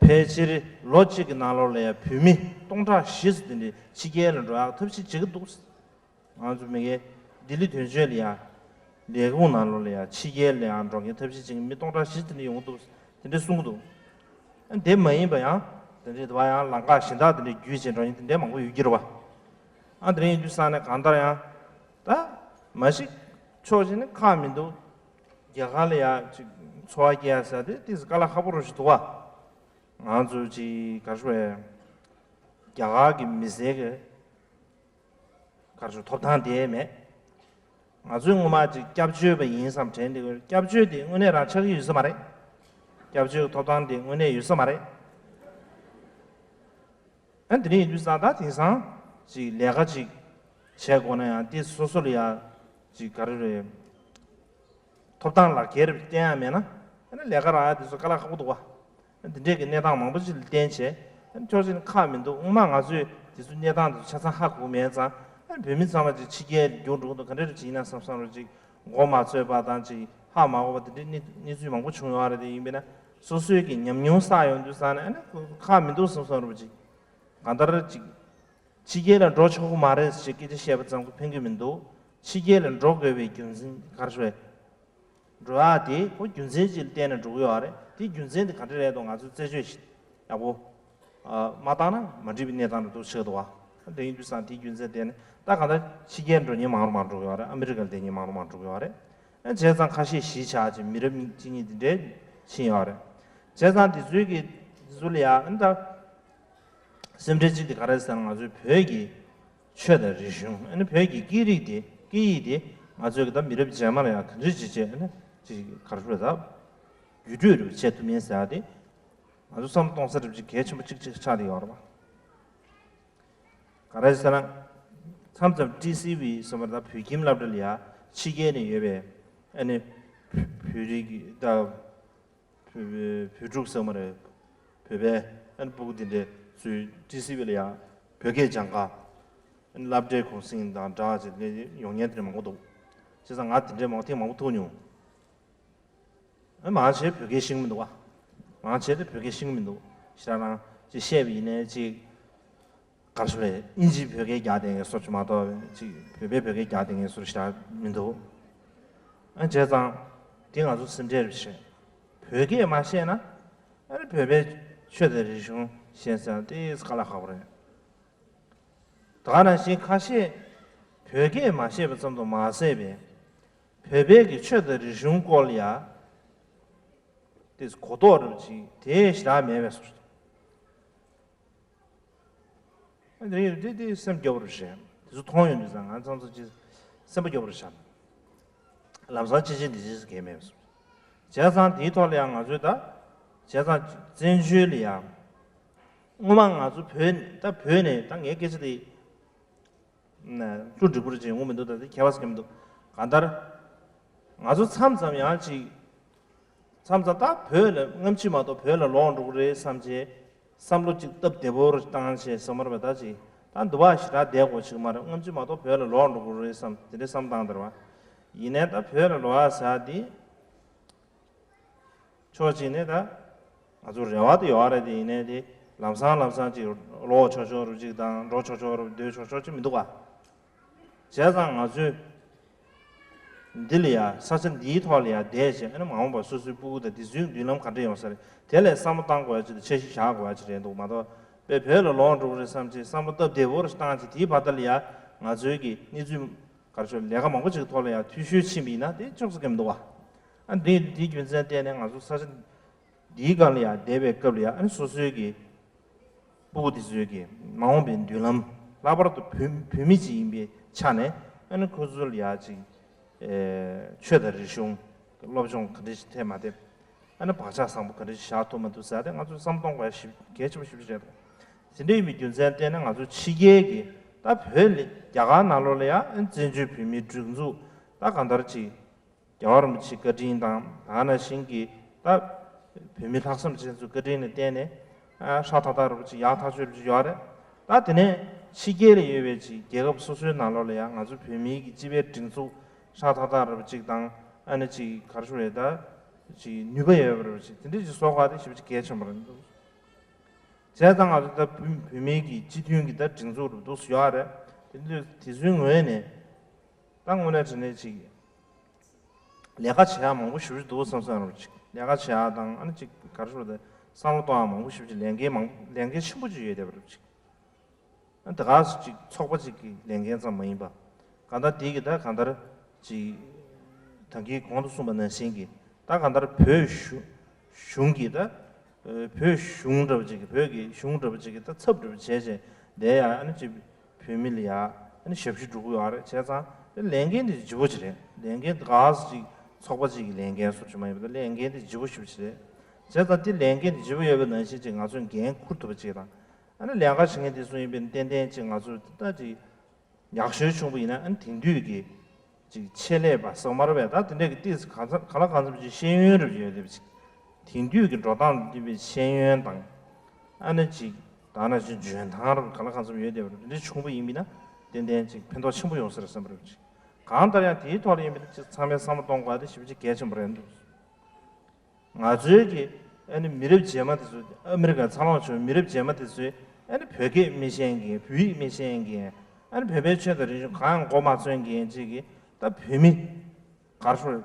ཕལ་ཆེར་ལོ་གཅིག་གི་ནང་ལོགས་ལ་ཡང་བོད་མི་སྟོང་ཕྲག་བཞི་ཙམ་འདི་འདྲ་ཕྱི་རྒྱལ་ལ་འགྲོ་ཡག་ཐབས་ཤེས་བྱེད་ཀྱི་འདུག་ང་ཚོ་མི་སྒེར་ལྡི་ལི་དོན་གཅོད་ལ་ཡ། ལས་ཁུངས་ནང་ལོགས་ལ་ཡ་ཕྱི་རྒྱལ་ལ་ཡ་འགྲོ་མཁན་ཐབས་ཤེས་བྱེད་མཁན་མི་སྟོང་ཕྲག་བཞི་དེ་འདྲ་ཡོང་གི་འདུག་དེ་འདྲ་གསུང་གི་འདུག་ཨ་དེ་མ་ཡིན་པ་ཡང་དེ་འདྲའི་དུ་བ་ཡང་ལམ་ཁ་གཞན་དག་དེ་འདྲ་བརྒྱུད་བྱས་འགྲོ་མཁན་དེ་འདྲ་མང་པོ་ཡོད་ཀྱི་རེད་བ། ཨ་དེ་འདྲ་ཡིན་དུས་ཙང་ནས་གང་ལྟར་ཡང་ད་མ་གཞི་ཕྱོགས་གཅིག་ནས་ཁག་མི་འདུག་རྒྱ་གར་ལ་ཡ་ཅིག་འཚོ་བ་སྐྱེལ་ཡ་ཟེར་དེ་ཏོག་ཙམ་དཀའ་ལས་ཁག་པོ་རུ་ཞིག་འདུག་བ། ང་ཚོ་ཅིག་ག་རེ་ཞུ་དགོས་རེད། རྒྱ་གར་གྱི་མི་སེར་གྱི་ག་རེ་ཞུ་ཐོབ་ཐང་དེ་མེད། ང་ཚོའི་སྔོན་མ་ཅིག་སྐྱབས་བཅོལ་བ་ཡིན་བསམ་དྲན་དེ། སྐྱབས་བཅོལ་དེ་དངོས་གནས་རང་ཆགས་ཀྱི་ཡོད་ས་མ་རེད། སྐྱབས་བཅོལ་གྱི་ཐོབ་ཐང་དེ་དངོས་གནས་ཡོད་ས་མ་རེད། ཨ་དེ་འདྲ་ཡིན་དུས་ཙང་ད་དེང་སང་ཅིག་ལས་ཀ་ཅིག་བྱེད་དགོས་ན་ཡང་དེ་སོ་སོ་ལ་ཡ་ཅིག་ག་རེ་རེད། ཐོབ་ཐང་ལག་ཁྱེར་བསྟན་ཡ་མེད་ན། ཨ་ནི་ལས་ཀ་རག་ཡ་དེ་ཚོ་དཀའ་ལས་ཁག་པོ་འདུག་བ། ཨ་འདི་འདྲས་ཀྱི་གནས་སྟངས་མང་པོ་ཅིག་ལ་བརྟེན་བྱས། ཨ་ནི་ཕྱོགས་གཅིག་ནས་ཁག་མི་འདུག་སྔོན་མ་ང་ཚོས་དེ་ཚོའི་གནས་སྟངས་དེ་ཚོ་ཆ་ཚང་ཧ་གོ་མེད་ཙང་། ཨ་ནི་བོད་མི་ཚང་མ་ཅིག་ཕྱི་རྒྱལ་རྒྱུགས་འགྲོ་གི་འདུག་ག་འདྲས་རེད་ཅིག་ཡིན་ན་བསམ་བསམ་རེད་ཅིག་མགོ་མ་ཚོས་པ་དང་ཅིག་ཧ་མ་གོ་བ་དེ་འདྲའི་གནས་གནས་ཚུལ་མང་པོ་བྱུང་ཡོད་རེད། དེ་ཡིན་པས་ན་སོ་སོའི་གི་ཉམས་མྱོང་བསགས་ཡོང་དུས་ཙང་ནས་ཨ་ནི་ཁག་མི་འདུག་བསམ་བསམ་རེད་ཅིག་གང་ལྟར་ཅིག་ཕྱི་རྒྱལ་ལ་འགྲོ་ཆོག་གི་མ་རེད་ཞེས་སྐད་ཆ་བཤད་པ་ཙམ་གྱིས་ཕན་གྱི་མི་འདུག་ཕྱི་རྒྱལ་ལ་འགྲོ་དགོས་པའི་རྒྱུ་མཚན་ག་རེ་ཞུ་བས། འགྲོ་ཡག་དེ་ཁོ་རྒྱུ་མཚན་ཅིག་ལ་བརྟེན་ནས་འགྲོ་གི་ཡོད་རེད། དེ་རྒྱུ་མཚན་དེ་ག་འདྲ་རེད་འདུག་ང་ཚོས་རྩད་གཅོད་ཞིག་ཡག་པོ་མ་བཏང་ན་མ་འགྲིག་པའི་གནས་སྟངས་འདྲ་འདུག་ཆགས་འདུག་བ། དེ་ཡིན་དུས་ཙང་དེའི་རྒྱུ་མཚན་བརྟེན་ནས་ད་གང་ལྟར་ཕྱི་རྒྱལ་འགྲོ་མཁན་མང་རུ་མང་རུ་འགྲོ་གི་ཡོད་རེད། ཨ་མི་རི་ཀ་ལ་བསྡད་མཁན་མང་རུ་མང་རུ་འགྲོ་གི་ཡོད་རེད། ཨ་བྱས་ཙང་ཁ་ཤས་གཞིས་ཆགས་ཀྱི་མི་རབས་གཉིས་གཅིག་གཉིས་དེ་འདྲའི་ཕྱིན་ཡོད་རེད། བྱས་ཙང་དེ་ཚོའི་གི་དེ་ཚོ་ལ་ཡང་ཨ་ནི་ད། སེམས་ཁྲལ་གཅིག་དེ་ག་རེ་ཟེར་ན་ང་ཚོའི་བོད་ཀྱི་ཆོས་དང་རིག་གཞུང་ཨ་ནི་བོད་ཀྱི་སྐད་རིགས་དེ་སྐད་ཡིག་དེ་ང་ཚོས་ཀྱི་ད་མི་རབས་རྗེས་མ་ལ་ཡང་ག་འདྲ་ཅིག་བྱས་ཨ་ནི་ཅིག་ག་རེ་ཞུ་ད་བརྒྱུད་སྤྲོད་རེ་བྱེད་ཐུབ་མིན་ཟེར་ཡ་དེ་ང་ཚོ་བསམ་བློ་གཏོང་ས་རེ་ཅིག་གལ་ཆེན་པོ་གཅིག་གཅིག་ཆགས་བསྡད་ཡོད་རེད་པ། ག་རེ་ཟེར་ན་མཚམས་མཚམས་ཊི་སི་ཝི་ཟེར་བ་ད་བོད་ཁྱིམ་སློབ་གྲྭ་ལ་ཡ་ཕྱི་རྒྱལ་ནས་ཡོད་པའི་ཨ་ནི་བོད་རིགས་ད། བོད་པའི་བོད་ཕྲུག་ཟེར་མ་རེད། བོད་པའི་ཨ་ནི་སྤུ་གུ་འདི་འདྲའི་ཚོས་ཊི་སི་ཝི་ལ་ཡང་བོད་སྐད་སྦྱང་ག་ཨ་ནི་སློབ་གྲྭའི་གུང་སེང་དང་སྦྲགས་བྱས་ནས་ཡོང་མཁན་དེ་འདྲ་མང་པོ་འདུག་བྱས་ཙང་ང་དེ་འདྲའི་མང་ཐེངས་མང་པོ་ཐུག་མྱོང་། ཨ་མང་ཆེ་བོད་སྐད་ཤེས་ཀྱི་མི་འདུག་བ། མང་ཆེ་དེ་བོད་སྐད་ཤེས་ཀྱི་མི་འདུག་ཞེ་དྲག་རང་ཅིག་བཤད་པ་ཡིན་ནའི་ཅིག་ག་རེ་ཞུ་རེད། དབྱིན་ཇིའི་བོད་སྐད་རྒྱག་བསྡད་མཁན་བཟོ་ཅིག་མ་གཏོགས་ཅིག་བོད་པའི་བོད་སྐད་རྒྱག་བསྡད་མཁན་བཟོ་ཞེ་དྲག་མི་འདུག་ཨ་བྱས་ཙང་དེ་ང་ཚོ་སེམས་ཁྲལ་རེ་བྱེད། བོད་སྐད་མ་བཤད་ན་ཨ་ནི་བོད་པའི་ཆོས་དང་རིག་གཞུང་ཤེས་ཟེར་ན་དེ་དཀའ་ལས་ཁག་པོ་རེད། ད་ག་ནང་བཞིན་ཁ་ཤས་བོད་སྐད་མ་བཤད་པ་ཙམ་དུ་མ་ཟད་པའི་བོད་པའི་གི་ཆོས་དང་རིག་གཞུང་སྐོར་ལ་ཡ་དེ་གོ་རྟོགས་རེ་ཅིག་དེ་ཞེ་དྲག་མེད་པའི་བཟོ། འདི་འདི་འདི་སེམས་སྐྱོ་པོ་རེད་བཤད། དེ་ཚོ་མཐོང་ཡོང་དུས་ཙང་ང་ཚང་ཚོ་ཅི་སེམས་པ་སྐྱོ་པོ་རེད་བཤད། ལམ་སང་ཅི་བྱེད་འདི་བྱེད་ཟེར་མཁན་མེད་པ་བཟོ། བྱས་ཙང་དེའི་ཐོག་ལ་ཡང་ང་ཚོས་ད། བྱས་ཙང་བཙན་བྱོལ་ལ་ཡང་། སྔོན་མ་ང་ཚོ་བོད་ནས་ད་བོད་ནས་ད་ངའི་སྐད་ཆ་དེ། ན་ཀླུ་འགྲིག་པོ་རེད་ཅེས་ངོ་མི་འདུག་ད་དེ་ཁྱད་པར་ཟེར་མི་འདུག་གང་ལྟར། ང་ཚོ་མཚམས་མཚམས་ཡང་ཅིག་མཚམས་མཚམས་ད་བོད་ལ་སྔ་ཕྱི་མ་གཏོགས་བོད་ལ་ལོག་འགྲོ་གི་རེད་བསམ་བྱས། བསམ་བློ་ཅིག་སྟབས་བདེ་པོ་རུ་བཏང་བྱས་བསམ་བློ་རེ་ད་ཅིག་ད་འདི་བ་ཞེ་དྲག་བསྡད་དགོས་ཅིག་མ་རེད། སྔ་ཕྱི་མ་གཏོགས་བོད་ལ་ལོག་འགྲོ་གི་རེད་བསམ་དེ་འདྲའི་བསམ་བཏང་བསྡད་རེད་བ། ཡིན་ནའི་ད་བོད་ལ་ལོག་ཡ་ཟེར་ཡ་དེ། ཕྱོགས་གཅིག་ནས་ད་ང་ཚོ་རེ་བ་དེ་ཡོད་རེད་དེ། ཡིན་ནའི་དེ་ལམ་སང་ལམ་སང་ཅིག་ལོག་ཆོག་ཆོག་རུ་ཅིག་དང་འགྲོ་ཆོག་ཆོག་རུ་སྡོད་ཆོག་ཆོག་ཅིག་མི་འདུག་ག་བྱས་ཙང་ང་ཚོས་འདི་ལ་ཡ་ས་ཆ་འདིའི་ཐོག་ལ་ཡ་བསྡད་བྱས་ཨ་ནི་མ་འོངས་པར་སོ་སོའི་སྤུ་གུ་དང་དེ་ཚོའི་མདུན་ལམ་ག་འདྲ་ཡོང་ས་རེད། དེ་ལ་བསམ་བློ་བཏང་དགོས་ཡ་ཅིག་དང་འཆར་གཞི་བཞག་དགོས་ཡ་ཅིག་རེད་འདུག་མ་གཏོགས་པས་བོད་ལ་ལོག་འགྲོ་གི་རེད་བསམ་བྱས་བསམ་བློ་སྟབས་བདེ་པོ་རུ་བཏང་བྱས་དེའི་བར་ཐག་ལ་ཡ་ང་ཚོའི་གི་གནས་ཚུལ། ག་རེ་ཞུ་ལས་ཀ་མང་པོ་ཅིག་ཐོག་ལ་ཡང་འཐུས་ཤོར་ཕྱིན་པ་ཡིན་ན་དེ་ཆོག་ས་གང་མི་འདུག་བ། ཨ་འདི་འདིའི་རྒྱུ་མཚན་བརྟེན་ནས་ང་ཚོ་ས་ཆ་འདིའི་སྒང་ལ་ཡང་བསྡད་པའི་སྐབས་ལ་ཡང་ཨ་ནི་སོ་སོའི་གི་སྤུ་གུ་དེ་ཚོའི་གི་མ་འོངས་པའི་མདུན་ལམ་ལྷག་པར་དུ་བོད་བོད་མི་ཅིག་ཡིན་པའི་ཆ་ནས་ཨ་ནི་ཁོ་ཚོ་ལ་ཡང་ཅིག་ཨེ་ཆོས་དང་རིག་གཞུང་གི་སློབ་སྦྱོང་ག་འདྲ་ཞིག་ཐེབས་མ་ཐེབས། ཨ་ནི་བག་ཆགས་བཟང་པོ་ག་འདྲ་ཞིག་བཞག་ཐུབ་མ་ཐུབ་ཟེར་ཏེ་ང་ཚོས་བསམ་གཏོང་དགོས་ཞིབ་གལ་ཆེན་པོ་ཞེ་པོ་ཅིག་རེད་འདུག་དེ་འདྲ་ཡིན་པའི་རྒྱུ་མཚན་བརྟེན་ནས་ང་ཚོ་ཕྱི་རྒྱལ་གྱི་ད་བོད་ལ་རྒྱ་གར་ནང་ལོགས་ལ་ཡང་བཙན་བྱོལ་བོད་མིའི་སྒྲིག་འཛུགས་ད་གང་ལྟར་ཅིག་རྒྱལ་བ་རིན་པོ་ཆེའི་བཀའ་དྲིན་དང་ད་ག་ནང་བཞིན་གྱི་ད་བོད་མི་ལྷག་བསམ་ཅན་ཚོའི་བཀའ་དྲིན་ལ་བརྟེན་ནས་ཨ་ཧྲ་ཐག་ཐག་རུ་ཅིག་ཡག་ཐག་ཆོད་རུ་ཅིག་ཡོད་རེད། ད་དེ་ནས་ཕྱི་རྒྱལ་ལ་ཡོད་པའི་ཅིག་རྒྱལ་ཁབ་སོ་སོའི་ནང་ལོགས་ལ་ཡང་ང་ཚོ་བོད་མིའི་གི་སྤྱི་པའི་སྒྲིག་འཛུགས་ཧྲ་ཐག་ཐག་རུ་ཅིག་དང་ཨ་ནི་ཅིག་ག་རེ་ཞུ་རེད་ད་ཅིག་ནུས་པ་ཡོད་པ་རུ་ཅིག་དེ་འདྲ་ཅིག་བཟོ་དགོས་དེ་ཞེ་པོ་ཅིག་གལ་ཆེན་པོ་རེད་འདུག་བྱས་ཙང་ང་ཚོ་ད་བོད་བོད་མིའི་གི་སྤྱི་མཐུན་གྱི་ད་སྒྲིག་འཛུགས་རུ་འདུག་སེ་ཡོད་རེད། དེ་ཚོའི་དེ་ཚོའི་ངོས་ནས་ད་དངོས་གནས་དྲང་གནས་ཅིག་ལས་ཀ་བྱེད་ཡག་མང་པོ་ཞེ་པོ་ཅིག་འདུག་བསམ་བསམ་རུ་ཅིག་ལས་ཀ་བྱེད་ཡག་དང་ཨ་ནི་ཅིག་ག་རེ་ཞུ་དགོས་རེད། བསམ་བློ་གཏོང་ཡག་མང་པོ་ཞེ་པོ་ཅིག་ལས་འགན་མང་ལས་འགན་ཆེན་པོ་ཅིག་ཡོད་བསྡད་པ་རུ་ཅིག་ཨ་ད་ག་སེ་ཅིག་ཚོགས་པ་ཅིག་གི་ལས་འགན་ཙམ་མ་ཡིན་པ། གང་ལྟར་དེ་གི་ད་གང་ལྟར་ཅིག་ད་གིན་གོང་དུ་གསུངས་པ་ནང་བཞིན་གྱི་ད་གང་ལྟར་བོད་གཞུང་གཞུང་གི་ད་བོད་གཞུང་འདྲ་བ་ཅིག་གི་བོད་ཀྱི་གཞུང་འདྲ་བ་ཅིག་གི་ད་ཚབ་འདྲ་བ་བྱས་བྱས་ དེ་ཡང་ཨ་ནི་ཅིག་བོད་མི་ལ་ཡང་ཨ་ནི་ཞབས་ཞུ་སྒྲུབ་ཀྱི་ཡོད་རེད། བྱས་ཙང་དེ་ལས་འགན་དེ་ལྗིད་པོ་ཅིག་རེད། ལས་འགན་དེ་ག་ཟེ་ཅིག་ཚོགས་པ་ཅིག་གི་ལས་འགན་སོགས་ཅིག་མ་ཡིན་པ་དང་། ལས་འགན་དེ་ལྗིད་པོ་ཞེ་པོ་ཅིག་རེད། བྱས་ཙང་དེ་ལས་འགན་དེ་ལྗིད་པོ་ཡོད་པ་ནང་བཞིན་ཅིག་ང་ཚོས་འགན་འཁུར་ཐུབ་པ་ཅིག་དང་། ཨ་ནི་ལས་ཀ་བྱེད་མཁན་དེ་ཚོ་ཡིན་པས་ཏན་ཏན་ཅིག་ང་ཚོས་ད་ཅིག་ཡག་ཤོས་བྱུང་བ་ཡིན་ན། ཨ་ནི་དེང་དུས་ཀྱི་ཅིག་ཆེད་ལས་པ་ཟེར་མ་རེད་པས། ད་དེ་འདྲས་ཀྱི་ཏིས་ག་ཚ་ག་ལ་གང་འཚམ་ཅིག་ཤེས་ཡོན་རབ་ཡོད་རེད་པ། ཅིག་དེང་དུས་ཀྱི་འགྲོ་སྟངས་འདི་བའི་ཤེས་ཡོན་དང་། ཨ་ནི་ཅིག་ད་ནང་བཞིན་འཇོན་ཐང་རབ་ག་ལ་གང་འཚམ་ཡོད་བསྡད་པ་རེད། དེ་འདྲས་བྱུང་བ་ཡིན་པ་ཡིན་ན་ཏན་ཏན་ཅིག་ཕན་ཐོགས་ཆེན་པོ་ཡོང་ས་རེད་བསམ་པ་རེད། ཅིག་གང་ལྟར་ཡང་དེའི་ཐོག་ལ་ཡིན་པ་ཡིན་ན་ཅིག་ཚང་མས་བསམ་བློ་གཏོང་དགོས་པ་དེ་ཞེ་པོ་ཅིག་གལ་ཆེན་པོ་རེད་འདུག། ང་ཚོའི་གི་ཨ་ནི་མི་རབས་རྗེས་མ་དེ་ཚོ། ཨ་མི་རི་ཀར་འཚར་ལོངས་བྱུང་བའི་མི་རབས་རྗེས་མ་དེ་ཚོས་ཨ་ནི་བོད་སྐད་མི་ཤེས་མཁན། བོད་ཡིག་མི་ཤེས་མཁན། ཨ་ནི་བོད་པའི་ཆོས་དང་རིག་གཞུང་གང་ཡང་མགོ་མ་ཚོས་མཁན་ཅིག་གིས་ད་བོད་མི་གར་ཤོར་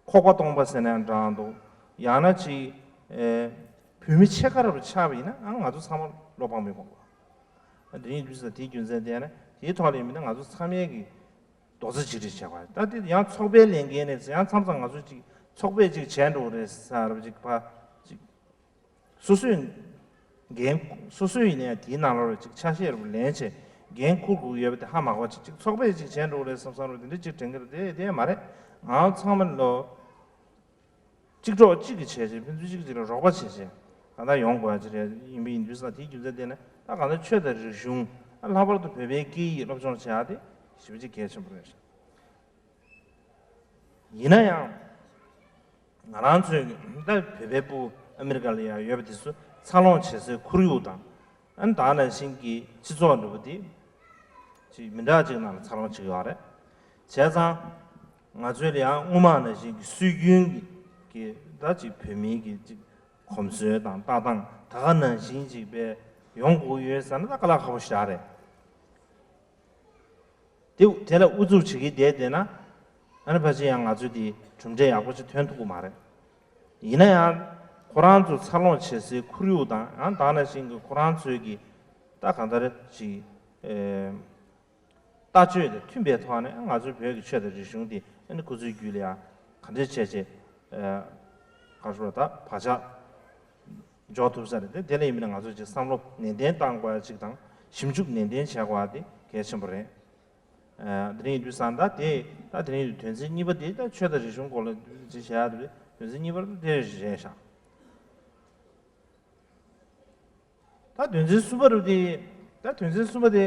ཁོག་པ་སྟོང་པ་ཟེར་ན་འདྲ་འདུག། ཡང་ན་ཅིག་ཨེ་བོད་མི་ཕྱེད་ཀ་རབ་ཆགས་པ་ཡིན་ན། ཨ་ང་ཚོ་ཚང་མ་བློ་ཕམ་ཡོང་གི་རེད། དེ་ཡིན་དུས་ཙང་དེའི་རྒྱུ་མཚན་དེ་ནི་དེའི་ཐོག་ལ་ཡིན་པ་ཡིན་ན་ང་ཚོ་ཚང་མས་གི་རྡོག་རྩ་གཅིག་སྒྲིལ་བྱས་པ། ད་དེ་ཡང་ཚོགས་པའི་ལས་འགན་ནས་ཡང་མཚམས་མཚམས་ང་ཚོ་ཅིག་ཚོགས་པས་ཅིག་བྱས་འགྲོ་གི་རེད་ཟེར་བ་ཅིག་ཕ་ཅིག་སོ་སོའི་འགན། སོ་སོའི་ཡིན་ནའི་དེའི་ནང་ལོགས་ལ་ཅིག་ཆ་ཤས་རུ་ལེན་བྱས་འགན་འཁུར་དགོས་ཡོད་པ་དེ་ཧ་མ་གོ་བ་ཅིག། ཅིག་ཚོགས་པས་ཅིག་བྱས་འགྲོ་གི་རེད་བསམ་བསམ་རུ་དེ་འདྲ་ཅིག་དྲན་གི་རེད། དེ་དེ་མ་རེད། ང་ཚང་མ་ལོ་གཅིག་གྲོགས་གཅིག་གིས་བྱས་བྱས། ཕན་ཚུན་གཅིག་གཅིག་ལ་རོགས་པ་བྱས་བྱས་གང་ལྟར་ཡོང་དགོས་ཡ་ཅིག་རེད། ཡིན་པ་ཡིན་དུས་ཙང་དེའི་རྒྱུ་མཚན་དེ་ནི་ད་གང་ལྟར་ཆོས་དང་རིག་གཞུང་། ཨ་ལྷག་པར་དུ་བོད་པའི་སྐད་ཡིག་སློབ་སྦྱོང་བྱེད་ཡ་དེ་ཞེ་པོ་ཅིག་གལ་ཆེན་པོ་རེད། ཡིན་ན་ཡང་ང་རང་ཚོའི་ད་བོད་པའི་ཕྲུ་གུ་ཨ་མི་རི་ཀ་ལ་ཡང་ཡོད་པ་དེ་ཚོ་འཚར་ལོངས་བྱེད་སའི་ཁོར་ཡུག་དང་། ཨ་ནི་ད་ག་ནང་བཞིན་གྱི་སྤྱི་ཚོགས་འདྲ་པོ་དེ་ཅིག་མི་འདྲ་ཅིག་ནང་ལ་འཚར་ལོངས་བྱེད་ཀྱི་ཡོད་རེད། བྱས་ཙང་ང་ཚོའི་ལ་ཡང་སྔོན་མ་ནང་བཞིན་གྱི་སྲོལ་རྒྱུན་གྱི་ད་ཅིག་བོད་མིའི་གི་ཅིག་གོམས་སྲོལ་དང་ལྟ་སྟངས་ད་ག་ནང་བཞིན་ཅིག་དཔེ་ཡོང་དགོས་ཡོད་ཟེར་ན་ད་དཀའ་ལས་ཁག་པོ་ཞིག་རེད། དེ་དེ་ལ་ཨུ་ཚུགས་བྱེད་ཀྱི་བསྡད་བསྡད་ན། ཨ་ནི་ཕལ་ཆེར་ཡང་ང་ཚོས་དེ་གྲུབ་འབྲས་ཡག་པོ་ཞིག་ཐོན་ཐུབ་ཀྱི་མ་རེད། ཡིན་ན་ཡང་ཁོ་རང་ཚོ་འཚར་ལོངས་བྱེད་སའི་ཁོར་ཡུག་དང་། ཡང་ད་ག་ནང་བཞིན་གྱི་ཁོ་རང་ཚོའི་གི་ད་གང་ལྟར་ཅིག་ཨེ་ལྟ་སྤྱོད་དང་མཐུན་པའི་ཐོག་ནས་ང་ཚོའི་བོད་ཀྱི་ཆོས་དང་རིག་གཞུང་དེ་ཨ་ནི་ཁོ་ཚོའི་རྒྱུད་ལ་ཡང་ག་འདྲ་བྱས་བྱས་ཨེ་ག་རེ་ཟེར་ད་བག་ཆགས་འཇོག་ཐུབ་ས་རེད། དེ་དེ་ལ་ཡིན་མིན་ན་ང་ཚོས་ཅིག་བསམ་བློ་ནན་ཏན་བཏང་དགོས་ཡ་ཅིག་དང་། ཞིབ་འཇུག་ནན་ཏན་བྱེད་དགོས་ཡ་དེ་གལ་ཆེན་པོ་རེད། ཨ་དེ་རིང་ཡིན་དུས་ཙང་ད་དེ་ད་དེ་རིང་དོན་ཚན་གཉིས་པ་དེ་ད་ཆོས་དང་རིག་གཞུང་སྐོར་ལ་ཅིག་བཤད་ཡ་དེ་རེད། དོན་ཚན་གཉིས་པ་ད་དེ་རེད་ཤག། ད་དོན་ཚན་གསུམ་པ་རུ་དེ། ད་དོན་ཚན་གསུམ་པ་དེ།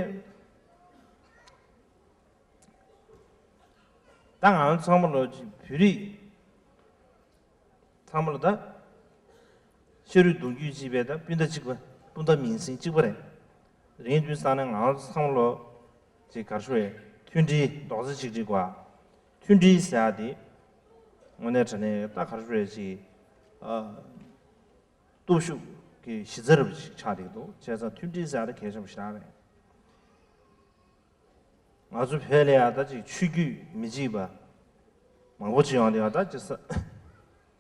ད་ང་རང་ཚང་མ་ལོ་ཅིག་བོད་རིགས་ཚང་མ་ལ་ད་ཤ་རུས་གདུང་རྒྱུད་གཅིག་པའི་ད་སྤུན་ཟླ་གཅིག་པ། སྤུན་ཟླ་མིང་སྲིང་གཅིག་པ་རེད། རིང་དུས་ཙང་ནས་ང་རང་ཚང་མ་ལོ་ཅིག་ག་རེ་ཞུ་དགོས་རེད། མཐུན་སྒྲིལ་རྡོག་རྩ་གཅིག་སྒྲིལ་དགོས། མཐུན་སྒྲིལ་ཟེར་ཡ་དེ་དངོས་གནས་དྲང་གནས་ད་ག་རེ་ཞུ་དགོས་རེད། ཅིག་ཨ་སྟོབས་ཤུགས་ཀྱི་གཞི་རྩ་འདྲ་པོ་ཅིག་ཆགས་བསྡད་ཀྱི་འདུག། བྱས་ཙང་མཐུན་སྒྲིལ་ཟེར་ཡ་དེ་གལ་ཆེན་པོ་ཞེ་དྲག་རེད། ང་ཚོ་བོད་ལ་ཡང་ད་ཅིག་ཆོས་བརྒྱུད་མི་གཅིག་པ་མང་པོ་ཅིག་ཡོང་དུས། ཡང་ད་ཅིག་ས་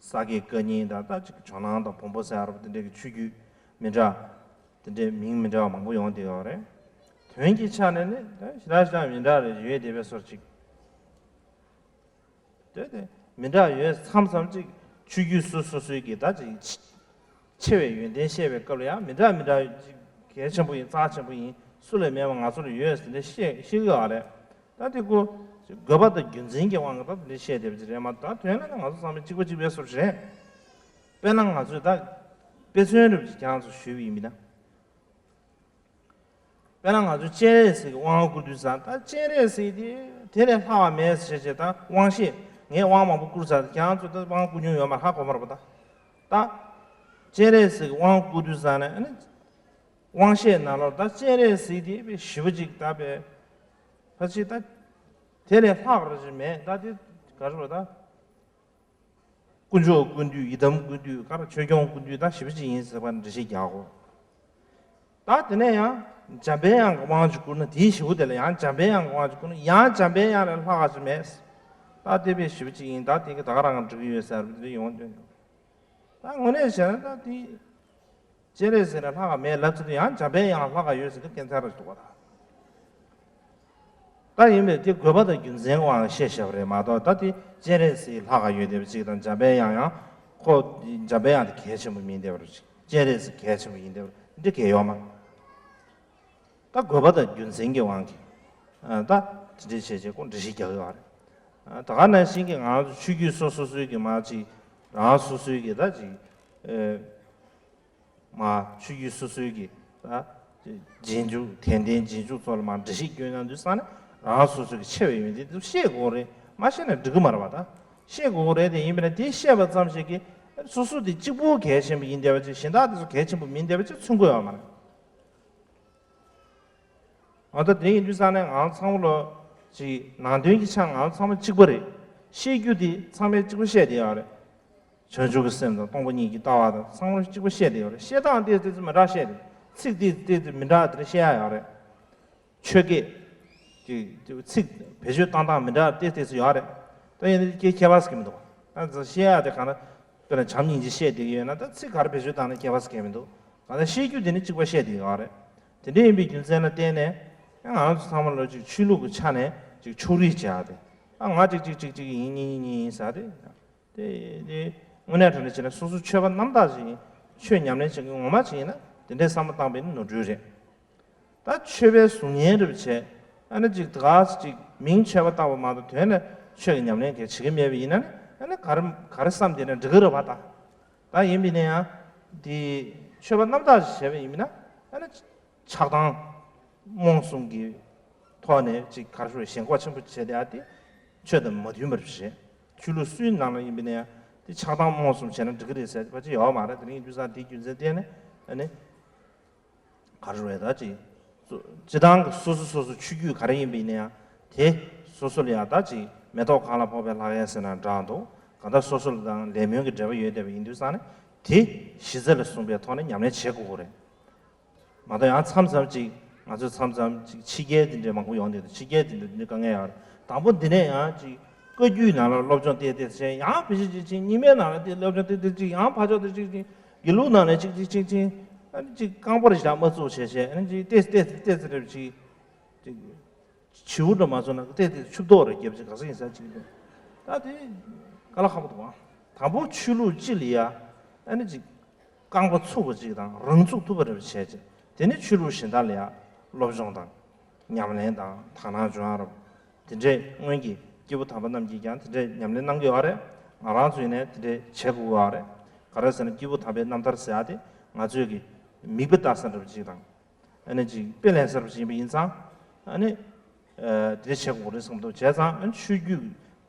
ས་དགེ་བཀའ་རྙིང་དང་། ད་ཅིག་ཇོ་ནང་དང་བོན་པོ་ཟེར་ཡ་རུ་དེ་འདྲའི་གི་ཆོས་བརྒྱུད་མི་འདྲ། དེ་འདྲའི་མིང་མི་འདྲ་བ་མང་པོ་ཡོང་བསྡད་ཡོད་རེད། དོན་གྱི་ཆ་ནས་ནི་ད་ཞེ་དྲག་ཞེ་དྲག་མི་འདྲ་རེ་ཡོད་བསྡད་པའི་བཟོ་ཅིག། དེ་དེ་མི་འདྲ་ཡོད་མཚམས་མཚམས་ཅིག་ཆོས་བརྒྱུད་སོ་སོ་སོའི་གི་ད་ཅིག་ཆེ་བའི་ཡོན་ཏན་བཤད་པའི་སྐབས་ལ་ཡང་མི་འདྲ་མི་འདྲ་ཅིག་གལ་ཆེན་པོ་ཡིན། རྩ་ཆེན་པོ་ཡིན། སུ་ལ་མེད་པ་ང་ཚོ་ལ་ཡོད་ཟེར་ནས་བཤད་བཤད་ཀྱི་ཡོད་རེད། ད་དེ་ཁོ་དགོས་པ་དང་རྒྱུ་མཚན་གྱི་དབང་གིས་ད་དེ་འདྲ་བཤད་བསྡད་པ་ཅིག་རེད་མ་གཏོགས། དོན་ལ་ནི་ང་ཚོ་ཚང་མ་གཅིག་པ་གཅིག་པའི་བཟོ་ཅིག་རེད། དཔེར་ན་ང་ཚོས་ད་དཔེ་མཚོན་རེ་ཅིག་ཁྱེད་རང་ཚོ་ཞུས་པ་ཡིན་པ་ཡིན་ན། དཔེར་ན་ང་ཚོ་སྤྱན་རས་གཟིགས་ཀྱི་དབང་བསྐུར་དུས་ཙང་། ད་སྤྱན་རས་གཟིགས་དེ་དེ་ལས་ལྷག་པ་མེད་ཟེར་བྱས། ད་དབང་ཤེས། ངས་དབང་མང་པོ་བསྐུར་ཚར། ཁྱེད་རང་ཚོ་ད་དབང་བསྐུར་མྱོང་ཡོད་མ་རེད། ཧ་གོ་མ་རེད་པ། ད་ད་སྤྱན་རས་གཟིགས་ཀྱི་དབང་བསྐུར་དུས་ཙང་ནས་ཨ་ནི་དབང་ཤེས་ནང་ལོགས་ད་སྤྱན་རས་གཟིགས་དེ་དཔེ་ཞེ་པོ་ཅིག་ད་དཔེ་ཕལ་ཆེར་ད་དེ་ལས་ལྷག་པ་རེ་ཅིག་མེད། ད་དེ་ག་རེ་ཟེར་ད། དཀོན་མཆོག་ཀུན་འདུས། ཡི་དམ་ཀུན་འདུས། ག་རེ་ཆོས་སྐྱོང་ཀུན་འདུས་ད་ཞེ་པོ་ཅིག་ཡིན་ཟེར་བ་འགྲེལ་བཤད་རྒྱག་གོ། ད་དེ་ནས་ཡང་འཇམ་པའི་དབྱངས་ཀྱི་དབང་ཅིག་བསྐུར་ན། དེའི་ཞེ་པོ་དེ་ལ་ཡང་འཇམ་པའི་དབྱངས་ཀྱི་དབང་ཅིག་བསྐུར་ན། ཡང་འཇམ་པའི་དབྱངས་ལས་ལྷག་པ་ཅིག་མེད། ད་དེ་དཔེ་ཞེ་པོ་ཅིག་ཡིན། ད་དེ་གི་ད་ག་རང་ག་འགྲིག་གི་ཡོད་ཟེར་བ་དེ་ཡོང་དོན། ད་དངོས་གནས་བྱས་ན་ད་དེ་སྤྱན་རས་གཟིགས་ལས་ལྷག་པ་མེད་ལབ་ཚེ། ཡང་འཇམ་པའི་དབྱངས་ལྷག་པ་ཡོད་ཟེར་དུས་དཀོན་ཚར་རེད་འདུག་པ། ད་ཡིན་པས་དེ་དགོས་པ་དང་རྒྱུ་མཚན་དབང་བཤད་བཤད་པ་རེད་མ་གཏོགས། ད་དེ་སྤྱན་རས་གཟིགས་ལྷག་པ་ཡོད་བསྡད་པ་ཅིག་དང་། འཇམ་པའི་དབྱངས་ཡང་ཁོ་འཇམ་པའི་དབྱངས་དེ་གལ་ཆེན་པོ་མིན་བསྡད་པ་རེད། སྤྱན་རས་གཟིགས་གལ་ཆེན་པོ་ཡིན་བསྡད་པ་རེད། འདི་གལ་ཡོད་མ། ད་དགོས་པ་དང་རྒྱུ་མཚན་གྱི་དབང་གིས་ཨ་ད་དེ་འདྲའི་བྱས་བྱས་ཁོ་འགྲེལ་བཤད་རྒྱག་གི་ཡོད་རེད། ཨ་ད་ག་ནང་བཞིན་གྱི་ང་ཚོ་ཆོས་བརྒྱུད་སོ་སོ་སོའི་གི་མ་ཅིག་རང་སོ་སོའི་གི་ད་ཅིག་ཨེ་མ་ཆོས་བརྒྱུད་སོ་སོའི་གི་ད་རྗེས་འཇུག་དད་ལྡན་རྗེས་འཇུག་ཚོ་ལ་མ་འགྲེལ་བཤད་སྐྱོན་གནང་དུས་ཙང་ནས་རང་སོ་སོའི་གི་ཆེ་བའི་ཡོན་ཏན་དེ་ཤེས་དགོས་རེད། མ་ཤེས་ན་འགྲིག་གི་མ་རེད་པ། ད་ཤེས་དགོས་རེད། དེ་ཡིན་པས་ན་དེ་ཤེས་པ་ཙམ་ཞིག་གིས་སོ་སོ་དེ་གཅིག་པུ་གལ་ཆེན་པོ་ཡིན་བསྡད་པ་ཅིག་གཞན་དག་དེ་ཚོ་གལ་ཆེན་པོ་མིན་བསྡད་པ་ཅིག་མཚོན་གྱི་ཡོད་མ་རེད། འོ་ད་དེ་ཡིན་དུས་ཙང་ནས་ང་ཚང་མ་ལོ་ཅིག་ནང་དོན་གྱི་ཆ་ང་ཚང་མ་གཅིག་པ་རེད། བཤད་རྒྱུ་དེ་ཚང་མས་གཅིག་པ་བཤད་བསྡད་ཡོད་རེད། བྱང་ཆུབ་ཀྱི་སེམས་དང་སྟོང་པ་ཉིད་ཀྱི་ལྟ་བ་དང་ཚང་མ་གཅིག་པ་བཤད་བསྡད་ཡོད་རེད། བཤད་སྟངས་ཏོག་ཙམ་མི་འདྲ་བཤད་རེད། ཚིག་ཏོག་ཙམ་མི་འདྲ་དེ་འདྲ་བཤད་ཡ་ཡོད་རེད། ཆོས་སྐད་ཀྱི་ཚིག་བེད་སྤྱོད་བཏང་སྟངས་མི་འདྲ་ཏོག་ཙམ་ཡོད་རེད། ད་ཡིན་ན་ཁྱད་ཁྱད་པར་ཟེར་གྱི་མི་འདུག་ད་བཤད་ཡ་དེ་གང་ལྟར་དཔེར་ན་བྱམས་སྙིང་རྗེ་བཤད་བསྡད་ཀྱི་ཡོད་ན་ད་ཚིག་ག་རེ་བེད་སྤྱོད་བཏང་ན་ཁྱད་པར་ཟེར་གྱི་མི་འདུག་གང་ལྟར་བཤད་རྒྱུ་དེ་ནི་གཅིག་པ་བཤད་བསྡད་ཀྱི་ཡོད་རེད། དེ་འདྲ་ཡིན་པའི་རྒྱུ་མཚན་ལ་བརྟེན་ནས་ང་ཚོ་ཚང་མ་ལོ་ཅིག་ཆོས་ལུགས་ཀྱི་ཆ་ནས་ཅིག་ཕྱོགས་རིས་བྱེད་ཡ་དེ། ཨ་ང་ཅིག་ཅིག་ཅིག་ཅིག་ཡིན་གཉིས་གཉིས་གཉིས་ཡིན་ཟེར་ཡ་དེ། དེ་དེ་དངོས་གནས་དྲང་གནས་བྱས་ན་སོ་སོ་ཆོས་པ་རྣམ་དག་ཅིག་ཡིན། ཆོས་ཉམས་ལེན་བྱེད་མཁན་ངོ་མ་ཅིག་ཡིན་ན་དེ་འདྲའི་བསམ་བློ་བཏང་པ་ཡིན་ན་ནོར་འཁྲུལ་རེད། ད་ཆོས་པའི་གཟུགས་བརྙན་རེ་བྱས། ཨ་ནི་ཅིག་དེ་ག་ཅིག་མིང་ཆོས་པ་བཏགས་པ་མ་གཏོགས་དོན་ལ་ཆོས་ཀྱི་ཉམས་ལེན་གང་བྱེད་ཀྱི་མེད་པ་ཡིན་ན་ནི་ཨ་ནི་ག་རེ་ག་རེ་བསམ་བསྡད་ན་འགྲིག་གི་རེད་པ། ད་ད་ཡིན་པ་ཡིན་ན་ཡང་དེ་ཆོས་པ་རྣམ་དག་ཅིག་བྱས་པ་ཡིན་ན་ཨ་ནི་ཆགས་སྡང་རྨོངས་གསུམ་གྱི་ཐོག་ནས་ཅིག་ག་རེ་ཞུ་ཞེན་ཁོག་ཆེན་པོ་བྱས་བསྡད་ཡ་དེ་ཆོས་དང་མ་མཐུན་པ་རེད། ཆོས་ལུགས་སུའི་ནང་ལ་ཡིན་པ་ཡིན་ན་ཡང་དེ་ཆགས་སྡང་རྨོངས་གསུམ་བྱས་ན་འགྲིག་གི་རེད་ཟེར་བ་ཅིག་ཡོད་མ་རེད། དེ་རིང་དུས་སང་དེའི་རྒྱུ་མཚན་བརྟེན་ནས་ཨ་ནི། ག་རེ་རེད་ད་ཅིག་སྤྱི་བཏང་གི་སོ་སོ་སོ་སོ་ཆོས་བརྒྱུད་ག་རེ་ཡིན་པ་ཡིན་ན་ཡང་དེ་སོ་སོ་ལ་ཡང་ད་ཅིག་མེ་ཏོག་གང་ལ་ཕོག་པའི་ལྷ་ཡང་ཟེར་ན་འདྲ་འདུག་གང་ལྟར་སོ་སོ་ལ་དང་ལས་སྨོན་གྱི་འབྲེལ་བ་ཡོད་བསྡད་པ་ཡིན་དུས་ཙང་ནས་དེ་གཞི་རྩ་ལ་བཟུང་པའི་ཐོག་ནས་ཉམས་ལེན་བྱེད་དགོས་ཀྱི་རེད། མ་གཏོགས་ཡང་མཚམས་མཚམས་ཅིག་ང་ཚོས་མཚམས་མཚམས་ཅིག་ཕྱི་རྒྱལ་དེ་འདྲའི་མང་པོ་ཡོང་བསྡད་འདུག་ཕྱི་རྒྱལ་དེ་འདྲ་དེ་འདྲའི་དཀའ་ངལ་ཡོད་རེད། དང་པོ་འདི་ནས་ཡང་ཅིག་བཀའ་བརྒྱུད་ནང་ལ་སློབ་སྦྱོང་ཏོག་ཙམ་བྱས། ཡང་ཕལ་ཆེར་ཅིག་ཅིག་རྙིང་མའི་ནང་ལ་དེ་སློབ་སྦྱོང་ཏོག་ཙམ་ཅིག་ཡང་ཕར་ཕྱོགས་དེ་ཅིག་ཅིག་དགེ་ལུགས་ནང་ལ་ཅིག་ཅིག་ཅིག་ཅིག་ཨ་ནི་ཅིག་རྐང་པར་བཞག་མ་བཙུགས་བྱས་བྱས། ཨ་ནི་ཅིག་ཏོག་ཙམ་ཏོག་ཙམ་ཏོག་ཙམ་རེ་ཅིག་ཅིག་བྱིའུ་འདྲ་མ་བཟོ་ན་ཏོག་ཙམ་ཆུ་ཏོག་རེ་བརྒྱབ་ཅིག་ག་ས་ཡིན་ས་ཅིག་འདུག་ད་དེ་དཀའ་ལས་ཁག་པོ་འདུག་ཨ། དང་པོ་ཆོས་ལུགས་སྤྱི་ལ་ཡ་ཨ་ནི་ཅིག་རྐང་པ་ཚུགས་པ་ཅིག་དང་རང་ཚུགས་ཐུབ་པ་རེ་བྱས་བྱས། དེ་ནས་ཆོས་ལུགས་གཞན་དག་ལ་ཡ་སློབ་སྦྱོང་དང་ཉམས་ལེན་དང་དག་སྣང་སྦྱོང་ཡ་རབ། དེ་འདྲས་སྔོན་གྱི་སྐྱེས་བུ་དམ་པ་རྣམས་ཀྱིས་ཀྱང་དེ་འདྲས་ཉམས་ལེན་གནང་གི་ཡོད་རེད། ང་རང་ཚོ་ཡིན་ནའི་དེ་འདྲས་བྱེད་དགོས་ཡོད་རེད། ག་རེ་ཟེར་ན་སྐྱེས་བུ་དམ་པའི་རྣམ་ཐར་ཟེར་ཡ་དེ་ང་ཚོས་ཀྱི་མིག་དཔེ་ལྟ་ས་འདྲ་བ་ཅིག་དང་། ཨ་ནི་ཅིག་དཔེ་ལེན་ས་འདྲ་བ་ཅིག་ཡིན་པ་ཡིན་ཙང་། ཨ་ནི་དེ་འདྲས་བྱེད་དགོས་རེད་བསམ་འདུག་བྱས་ཙང་ཨ་ནི་ཆོས་བརྒྱུད་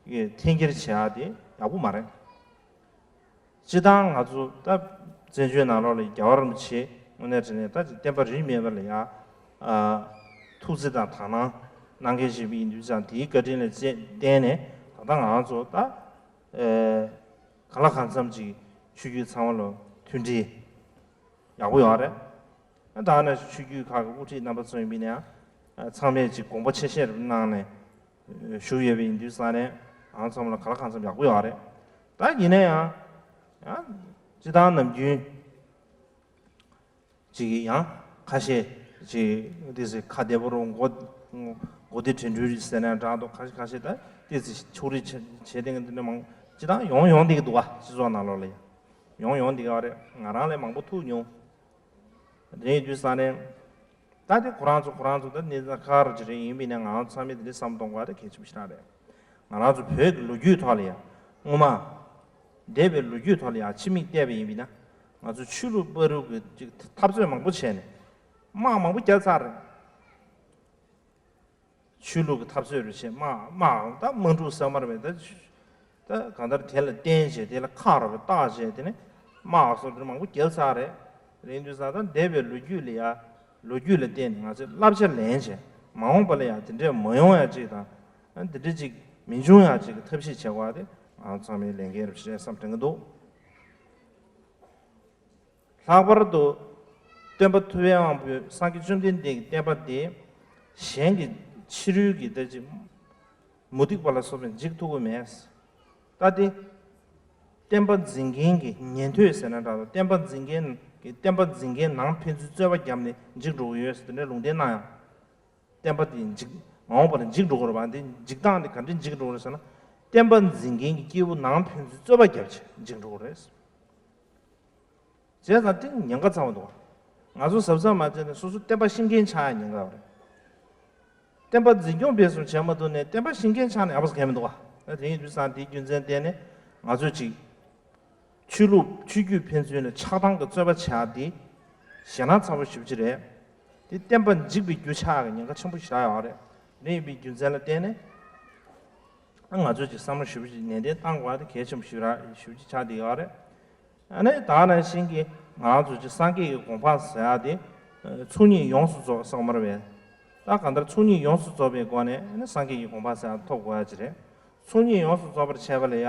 ཀྱི་འཐེན་འཁྱེར་བྱེད་ཡ་དེ་ཡག་པོ་མ་རེད། སྤྱི་བཏང་ང་ཚོ་ད་བཙན་བྱོལ་ནང་ལོགས་ལ་རྒྱལ་བ་རིན་པོ་ཆེ་དངོས་གནས་དྲང་གནས་ད་ཅིག་བསྟན་པ་རིས་མེད་པ་ལ་ཡ་ཨ་ཐུགས་བརྩེ་དང་དག་སྣང་གནང་མཁན་ཞིག་ཡིན་དུས་ཙང་། དེའི་བཀའ་དྲིན་ལ་བརྟེན་ནས་ད་ལྟ་ང་ཚོ་ད་ཨེ་གང་ལ་གང་འཚམ་ཅིག་ཆོས་བརྒྱུད་ཚང་མ་ལ་མཐུན་སྒྲིལ་ཡག་པོ་ཡོད་རེད། ད་ནི་ཆོས་བརྒྱུད་ཁག་གི་དབུ་ཁྲིད་རྣམ་པ་ཚོ་ཡིན་པ་ཡིན་ན་ཡང་ཚང་མས་ཅིག་དགོངས་པ་ཆེ་བཞེས་གནང་ནས་བཞུགས་ཡོད་པ་ཡིན་དུས་ཙང་ནས་ང་ཚང་མ་ལ་གང་ལ་གང་འཚམ་ཡག་པོ་ཡོད་རེད། ད་ཡིན་ན་ཡང་ཡང་སྤྱི་བཏང་ནམ་རྒྱུན་ཅིག་ཡང་ཁ་ཤས་ཅིག་ཏོག་ཙམ་ཁ་བདེ་པོ་རུ་མགོ་མགོ་བདེ་དྲན་འཕྲུལ་རེད་ཟེར་ན་འདྲ་འདུག་ཁ་ཤས་ཁ་ཤས་ད་ཏོག་ཙམ་ཕྱོགས་རིས་བྱེད་བྱེད་བསྡད་མཁན་དེ་འདྲ་མང་སྤྱི་བཏང་ཡོང་ཡོང་བསྡད་ཀྱི་འདུག་བ། སྤྱི་ཚོགས་ནང་ལོགས་ལ་ཡང་ཡོང་ཡོང་བསྡད་ཀྱི་ཡོད་རེད། ང་རང་ལས་མང་པོ་ཐུག་མྱོང་། རེད་དུས་ས་ནས། ད་དེ་ཁོ་རང་ཚོ་ཁོ་རང་ཚོ་ད་གནས་ཚང་ཁག་རུ་ཅི་རེད། ཡིན་པས་ན་ང་རང་ཚོ་ཚང་མས་དེ་འདྲའི་བསམ་གཏོང་དགོས་པ་དེ་གལ་ཆེན་པོ་ཞིག་རང་རེད། ང་རང་ཚོ་བོད་ཀྱི་ལོ་རྒྱུས་ཐོག་ལ་ཡང་སྔོན་མ། འདས་པའི་ལོ་རྒྱུས་ཐོག་ལ་ཡང་ཕྱི་མིག་བལྟས་པ་ཡིན་པས་ན། ང་ཚོ་ཆོས་ལུགས་བར་དུ་གི་ཅིག་འཐབ་རྩོད་མང་པོ་བྱས་ནས། དམག་མང་པོ་བརྒྱབ་ཚར་རེད། ཆོས་ལུགས་ཀྱི་འཐབ་རྩོད་རེ་བྱས། དམག་དམག་ད་དམག་འཁྲུག་ཟེར་མ་རེད་པས། ད་ད་གང་ལྟར་དེ་ལ་བརྟེན་བྱས། དེ་ལ་ཁག་རེ་བཏགས་བྱས། དེ་ནས་དམག་སོགས་དེ་མང་པོ་བརྒྱབ་ཚར་རེད། རེད་དུས་ཙང་ད་འདས་པའི་ལོ་རྒྱུས་ལ་ཡ་ལོ་རྒྱུས་ལ་བརྟེན་ནས་ང་ཚོས་བསླབ་བྱ་ལེན་བྱས། མ་འོངས་པ་ལ་ཡ་དེ་འདྲས་མ་ཡོང་ཡ་ཅིག་དང་། འདི་འདྲས་ཅིག་མི་འབྱུང་ཡ་ཅིག་གི་ཐབས་ཤེས་བྱེད་དགོས་པ་དེ་ང་ཚོ་ཚང་མའི་ལས་འགན་རེད་ཞེས་བསམ་དྲན་གྱི་འདུག་ལྷག་པར་དུ། སྟོན་པ་ཐུབ་པའི་དབང་པོས་སངས་རྒྱས་བཅོམ་ལྡན་འདས་ཀྱི་བསྟན་པ་འདི་གཞན་གྱི་ཕྱི་རོལ་གྱི་ལྟ་ཅི་མུ་སྟེགས་པ་ལ་སོགས་པས་འཇིག་ཐུབ་ཀྱི་མེད། ད་དེ་བསྟན་པ་འཛིན་མཁན་གྱི་ཉན་ཐོས་ཟེར་ན་འདྲ་འདུག་བསྟན་པ་འཛིན་མཁན་གྱི་བསྟན་པ་འཛིན་མཁན་ནང་ཕན་ཚུན་རྩོད་པ་བརྒྱབ་ནས་འཇིག་འགྲོ་གི་ཡོད་ཟེར་དེ་འདྲའི་ལུང་བསྟན་གནང་ཡང་། བསྟན་པ་དེ་འཇིག་མ་འོངས་པར་འཇིག་འགྲོ་གི་རེད་པ། འདི་འཇིག་སྟངས་དེ་ག་འདྲས་འཇིག་འགྲོ་གི་རེད་ཟེར་ན། བསྟན་པ་འཛིན་མཁན་གྱི་སྐྱེས་བུ་ནང་ཕན་ཚུན་རྩོད་པ་བརྒྱབ་བྱས་འཇིག་འགྲོ་གི་རེད། བྱས་ཙང་དེ་ཉེན་ཁ་ཚ་བོ་འདུག་ང་ཚོ་གཟབ་གཟབ་མ་བྱས་ནས་སོ་སོ་བསྟན་པ་ཤེས་མཁན་ཆགས་ཡ་ཉེན་ཁ་ཡོད་རེད། བསྟན་པ་འཛིན་སྐྱོང་སྤེལ་གསུམ་བྱས་མ་ཐུབ་ནས་བསྟན་པ་ཤེས་མཁན་ཆགས་ནས་ཡག་པོ་ཟེར་མཁན་མི་འདུག་བ། ད་དེ་ཡིན་དུས་ཙང་དེའི་རྒྱུ་མཚན་བརྟེན་ནས་ང་ཚོས་ཅིག་ཆོས་ལུགས་ཆོས་བརྒྱུད་ཕན་ཚུན་ལ་ཆགས་སྡང་གི་རྩོད་པ་བྱེད་ཡ་དེ་ཞེད་སྣང་ཚ་པོ་ཞེ་པོ་ཅིག་རེད། དེ་བསྟན་པ་འཇིག་པའི་རྒྱུ་ཆགས་ཀྱི་ཉེན་ཁ་ཆེན་པོ་ཞིག་རག་ཡོད་རེད། དེ་ཡིན་པའི་རྒྱུ་མཚན་ལ་བརྟེན་ནས་ང་ཚོས་ཅིག་བསམ་བློ་ཞེ་པོ་ཅིག་ནན་ཏན་བཏང་དགོས་པ་དེ་གལ་ཆེན་པོ་ཞིག་རག་ཞེ་པོ་ཅིག་ཆགས་བསྡད་ཡོད་རེད། ཨ་ནི་ད་ནང་བཞིན་གྱི་ང་ཚོ་ཅིག་སངས་རྒྱས་ཀྱི་གོ་འཕང་ཟེར་ཡ་དེ་ཚོགས་གཉིས་ཡོངས་སུ་རྫོགས་སོགས་མ་རེད་པས། ད་གང་ལྟར་ཚོགས་གཉིས་ཡོངས་སུ་རྫོགས་པའི་སྒོ་ནས་ཨ་ནི་སངས་རྒྱས་ཀྱི་གོ་འཕང་ཟེར་ཡ་ཐོབ་དགོས་ཡ་ཅིག་རེད། ཚོགས་གཉིས་ཡོངས་སུ་རྫོགས་པར་བྱས་པ་ལ་ཡ་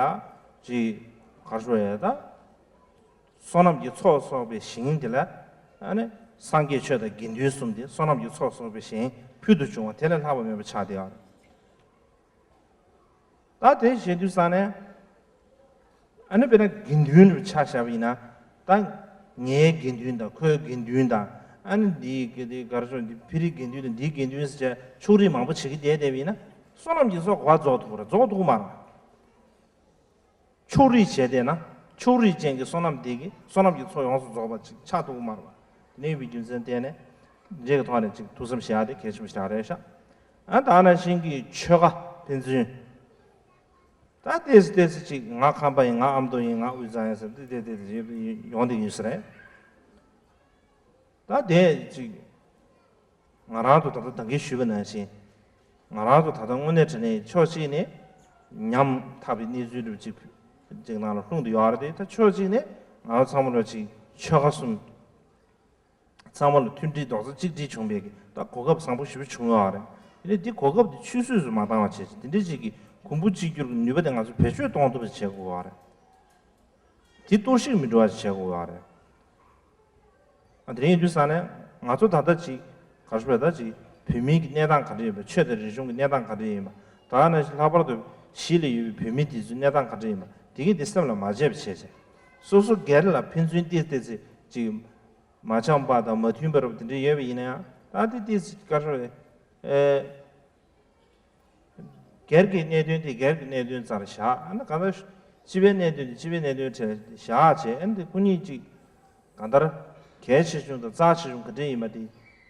ཅིག་ག་རེ་ཞུ་ཡ་ད། བསོད་ནམས་ཀྱི་ཚོགས་གསོག་པའི་ཞིང་དེ་ལ་ཨ་ནི་སངས་རྒྱས་ཆོས་དང་དགེ་འདུན་གསུམ་དེ་བསོད་ནམས་ཀྱི་ཚོགས་གསོག་པའི་ཞིང་ཕུལ་དུ་བྱུང་བ་དེ་ལས་ལྷག་པ་མེད་པ་ཆགས་བསྡད་ཡོད་རེད། ད་དེ་བྱེད་དུས་ཙང་ནས་ཨ་ནི་དཔེར་ན་དགེ་འདུན་རུ་ཆ་བཞག་པ་ཡིན་ན། ད་ངའི་དགེ་འདུན་དང་ཁོའི་དགེ་འདུན་དང་ཨ་ནི་འདིའི་དགེ་འདུན་ག་རེ་ཞུ་འདི་ཕ་རིའི་དགེ་འདུན་དང་འདིའི་དགེ་འདུན་ཟེར་བྱས་ཕྱོགས་རིས་མང་པོ་བྱེད་ཀྱི་བསྡད་བསྡད་པ་ཡིན་ན་བསོད་ནམས་ཀྱི་ཚོགས་ག་པར་རྫོགས་ཐུབ་ཀྱི་རེད། རྫོགས་ཐུབ་ཀྱི་མ་རེད། ཕྱོགས་རིས་བྱས་བསྡད་ན་ཕྱོགས་རིས་ཅན་གྱི་བསོད་ནམས་དེ་གིས་བསོད་ནམས་ཀྱི་ཚོགས་ཡོངས་སུ་རྫོགས་པ་ཅིག་ཆགས་ཐུབ་ཀྱི་མ་རེད་པ། དེ་ནས་ཡིན་པའི་རྒྱུ་མཚན་བརྟེན་ནས་འདི་འདྲའི་གི་ཐོག་ནས་ཅིག་ཐུགས་བསམ་བཞེས་ཡ་དེ་གལ་ཆེན་པོ་ཞིག་རེད་ཤག་ཨ་ད་ནང་བཞིན་གྱི་ཆོལ་ཁ་ཕན་ཚུན། ད་ཏོག་ཙམ་ཏོག་ཙམ་ཅིག་ང་ཁམས་པ་ཡིན། ང་ཨ་མདོ་ཡིན། ང་དབུས་གཙང་ཡིན་ཟེར་ཏེ་ཏོག་ཙམ་ཏོག་ཙམ་ཡོང་བསྡད་ཡོད་ས་རེད། ད་དེ་ཅིག་ང་རང་ཚོ་ད་ལྟ་ད་གིན་ཞུས་པ་ནང་བཞིན། ང་རང་ཚོ་ད་ལྟ་དངོས་གནས་དྲང་གནས་ཕྱོགས་གཅིག་ནས་ཉམ་ཐག་པའི་གནས་ཚུལ་འདྲ་ཅིག་ཅིག་ནང་ལ་ལྷུང་དུ་ཡོད་རེད་དེ། ད་ཕྱོགས་གཅིག་ནས་ང་ཚོ་ཚང་མ་ལ་ཅིག་ཆོལ་ཁ་གསུམ་ཚང་མ་ལ་མཐུན་སྒྲིལ་རྡོག་རྩ་གཅིག་སྒྲིལ་བྱུང་བའི་ད་གོ་སྐབས་བཟང་པོ་ཞེ་པོ་བྱུང་ཡོད་རེད། དེ་ནས་འདི་གོ་སྐབས་འདི་ཆུད་ཟོས་སུ་མ་བཏང་བ་བྱས་ཅིག་འདི་འདྲ་ཅིག་གི་གོང་བུ་གཅིག་གྱུར་གྱི་ནུས་པ་དེ་ང་ཚོ་བེད་སྤྱོད་གཏོང་ཐུབ་པ་བྱེད་དགོས་ཡོད་རེད། དེ་གཏོར་བཤིག་མི་འགྲོ་བ་བྱེད་དགོས་ཡོད་རེད། ཨ་དེ་ཡིན་དུས་ཙང་ནས་ང་ཚོ་ད་ལྟ་ཅིག་ག་རེ་ཞུ་དགོས་རེད། ད་ཅིག་བོད་མིའི་གི་གནས་སྟངས་ག་འདྲ་ཡིན་པ། ཆོས་དང་རིག་གཞུང་གི་གནས་སྟངས་ག་འདྲ་ཡིན་པ། ད་ནང་བཞིན་ལྷག་པར་དུ་གཞིས་ལ་ཡོད་པའི་བོད་མི་དེ་ཚོའི་གནས་སྟངས་ག་འདྲ་ཡིན་པ་དེ་གི་དེ་སེམས་ལ་མ་བརྗེད་པ་བྱས་བྱས། སོ་སོ་སྒེར་ལ་ཕན་ཚུན་ཏོག་ཙམ་ཏོག་ཙམ་ཅིག་མ་འཆམ་པ་དང་མ་མཐུན་པ་རབ་དེ་འདྲ་ཡོད་པ་ཡིན་ན་ཡང་། ད་དེ་ཏོག་ཙམ་ག་རེ་ཞུ་དགོས་རེད། ཨེ། སྒེར་གྱི་གནད་དོན་དེ་སྒེར་གྱི་གནད་དོན་རྩར་བཞག་ཨ་ནི་གང་ལྟར་སྤྱི་པའི་གནད་དོན་དེ་སྤྱི་པའི་གནད་དོན་གྲས་བཞག་བྱས། ཨ་ནི་དེ་སྐུ་ཉིད་ཅིག་གང་ལྟར་གལ་ཆེ་ཆུང་དང་རྩ་ཆེ་ཆུང་ག་འདྲ་ཡིན་པ་དེ་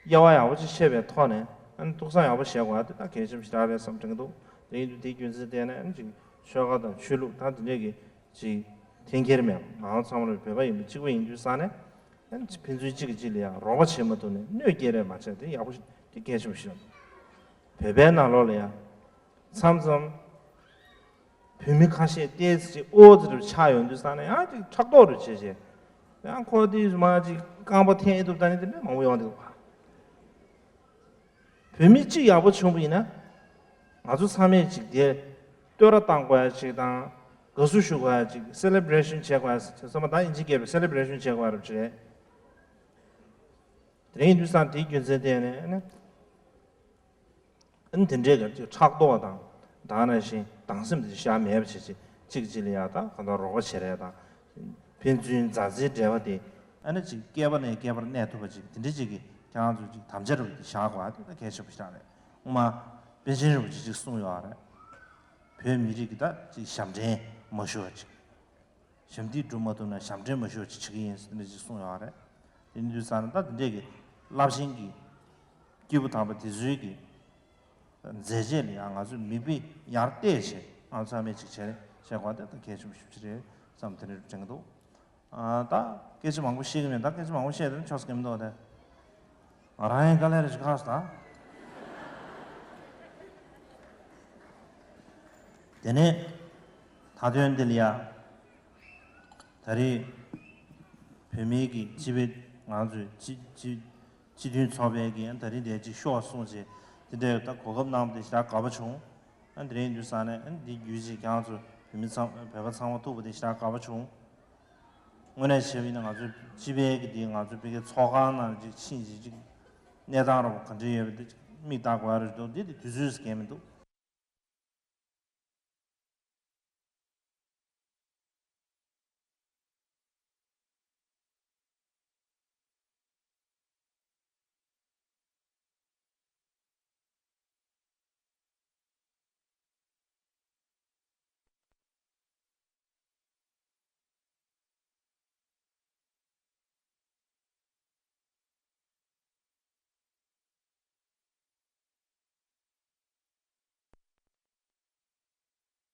དབྱེ་བ་ཡག་པོ་ཅིག་ཕྱེ་བའི་ཐོག་ནས། ཨ་ནི་ཐུགས་བསམ་ཡག་པོ་བཞེས་དགོས་པ་དེ་ད་གལ་ཆེན་པོ་ཞིག་རེད་བསམ་དྲན་གྱི་འདུག་དེ་ཡིན་དུས་དེའི་རྒྱུ་མཚན་བརྟེན་ནས་ཨ་ནི་ཅིག་ཆོལ་ཁ་དང་ཆོས་ལུགས་དང་དེ་འདྲས་ཀྱི་ཅིག་འཐེན་འཁྱེར་མེད། ང་ཚོ་ཚང་མ་ལ་བོད་པ་ཡིན་པ་གཅིག་པ་ཡིན་དུས་ཙང་ནས། ཨ་ནི་ཕན་ཚུན་གཅིག་གིས་གཅིག་ལ་ཡང་རོགས་པ་བྱེད་མ་ཐུབ་ནས་གནོད་སྐྱེལ་རེས་མ་བྱས། དེ་ཡག་པོ་ཞིག་དེ་གལ་ཆེན་པོ་ཞིག་རེད། བོད་པའི་ནང་ལོགས་ལ་ཡང་མཚམས་མཚམས་བོད་མི་ཁ་ཤས་ཏོག་ཙམ་ཅིག་ཨོ་ཙི་རུ་ཆགས་ཡོང་དུས་ཙང་ནས་ཡང་ཅིག་ཕྲག་དོག་རུ་བྱེད་བྱེད། ཡང་ཁོ་དེ་མ་ཅིག་རྐང་པ་འཐེན་ཐུབ་ད་ནི་དེ་འདྲ་མང་པོ་ཡོང་འདུག་བ། བོད་མི་གཅིག་ཡག་པོ་བྱུང་བ་ཡིན་ན། ང་ཚོ་ཚང་མས་ཅིག་དེ་བསྟོད་ར་བཏང་དགོས་ཡ་ཅིག་དང་། དགའ་བསུ་ཞུ་དགོས་ཡ་ཅིག་སེ་ལེ་བྷི་རེ་ཤན་བྱེད་དགོས་ཡ་ཟེར་བསམ་པ་དང་། ཨིན་ཇི་སྐད་པའི་སེ་ལེ་བྷི་རེ་ཤན་བྱེད་དགོས་ཡ་རབ་ཅིག་རེད། དེ་ཡིན་དུས་ཙང་དེའི་རྒྱུ་མཚན་བརྟེན་ནས་ཨ་ནི། ཨ་ནི་དེ་འདྲའི་ག་ཅིག་ཕྲག་དོག་དང་། ད་ནང་བཞིན་སྡང་སེམས་དེ་བཞག་མེད་པ་བྱེད་ཅིག་གཅིག་གཅིག་ལ་ཡ་ད་གང་ལྟར་རོགས་པ་བྱེད་རེས་དང་། ཕན་ཚུན་མཛའ་བརྩེའི་འབྲེལ་བ་དེ་ཨ་ནི་ཅིག་བསྐལ་པ་ནས་བསྐལ་པར་གནས་ཐུབ་པ་ཅིག་དེ་འདྲ་ཅིག་གི་ཁྱེད་རང་ཚོ་ཅིག་དམ་བཅའ་རུ་བཞག་དགོས་པ་དེ་ད་གལ་ཆེན་པོ་ཞིག་རེད། སྔོན་མ་པཎ་ཆེན་རིན་པོ་ཆེ་ཅིག་གསུངས་ཡོད་རེད། བོད་མི་རིགས་ཀྱི་ད་ཅིག་ཞབས་འདྲེན་མ་ཞུ་བ་ཅིག་ཞབས་འདེགས་སྒྲུབ་མ་ཐུབ་ན་ཞབས་འདྲེན་མ་ཞུ་བ་ཅིག་བྱེད་ཀྱི་ཡིན་ཟེར་ནས་ཅིག་གསུངས་ཡོད་རེད། དེ་ཡིན་དུས་ཙང་ནས་ད་དེ་འདྲས་ཀྱི་རླབས་ཆེན་གྱི་སྐྱེས་བུ་དམ་པ་དེ་ཚོའི་གི་མཛད་རྗེས་ལ་ཡང་ང་ཚོས་མིག་དཔེ་ཡར་གཏད་བྱས། ང་ཚོ་ཚང་མས་ཅིག་བྱས་བྱས་དགོས་དེ་ད་གལ་ཆེན་པོ་ཞེ་པོ་ཅིག་རེད་བསམ་དེ་འདྲ་དྲན་གྱི་འདུག་ཨ། ད་སྐད་ཆ་མང་པོ་བཤད་ཀྱི་མེད། ད་སྐད་ཆ་མང་པོ་བཤད་དེ་ཆོག་ས་གི་མི་འདུག་དེ། ང་རང་ཡང་དཀའ་ལས་རེ་ཞིག་ཁག་སོང་ད། དེ་ནས་མཐའ་དོན་འདི་ལ་ཡ། ད་རེས་བོད་མིའི་གི་སྤྱི་པའི་ང་ཚོའི་སྤྱི་སྤྱི་སྤྱི་མཐུན་ཚོགས་པའི་གི་ད་རེས་འདས་ཅིག་ཤོག་གསུངས་བྱས། དེ་འདྲའི་ད་གོ་སྐབས་གནང་བ་དེ་ཞེ་དྲག་དགའ་པོ་བྱུང་། ཨ། དེ་རིང་དུས་སང་ནས་ཨ་འདི་བརྒྱུད་ཅིག་ཀྱང་ཚོ་བོད་མི་ཚང་བོད་པ་ཚང་མ་ཐུག་པ་དེ་ཞེ་དྲག་དགའ་པོ་བྱུང་། དངོས་གནས་བྱས་པ་ཡིན་ན་ང་ཚོའི་སྤྱི་པའི་གི་འདི་ང་ཚོའི་བོད་ཀྱི་ཚོགས་ཁང་ནང་ཅིག་ཕྱིན་ཅིག་ཅིག་གནས་སྟངས་རོ་ག་འདྲ་ཡོད་པ་དེ་ཅིག་མིག་ལྟ་དགོས་རེད་འདུག་འདི་དེ་དུས་ཚོད་ཟེར་མཁན་མི་འདུག་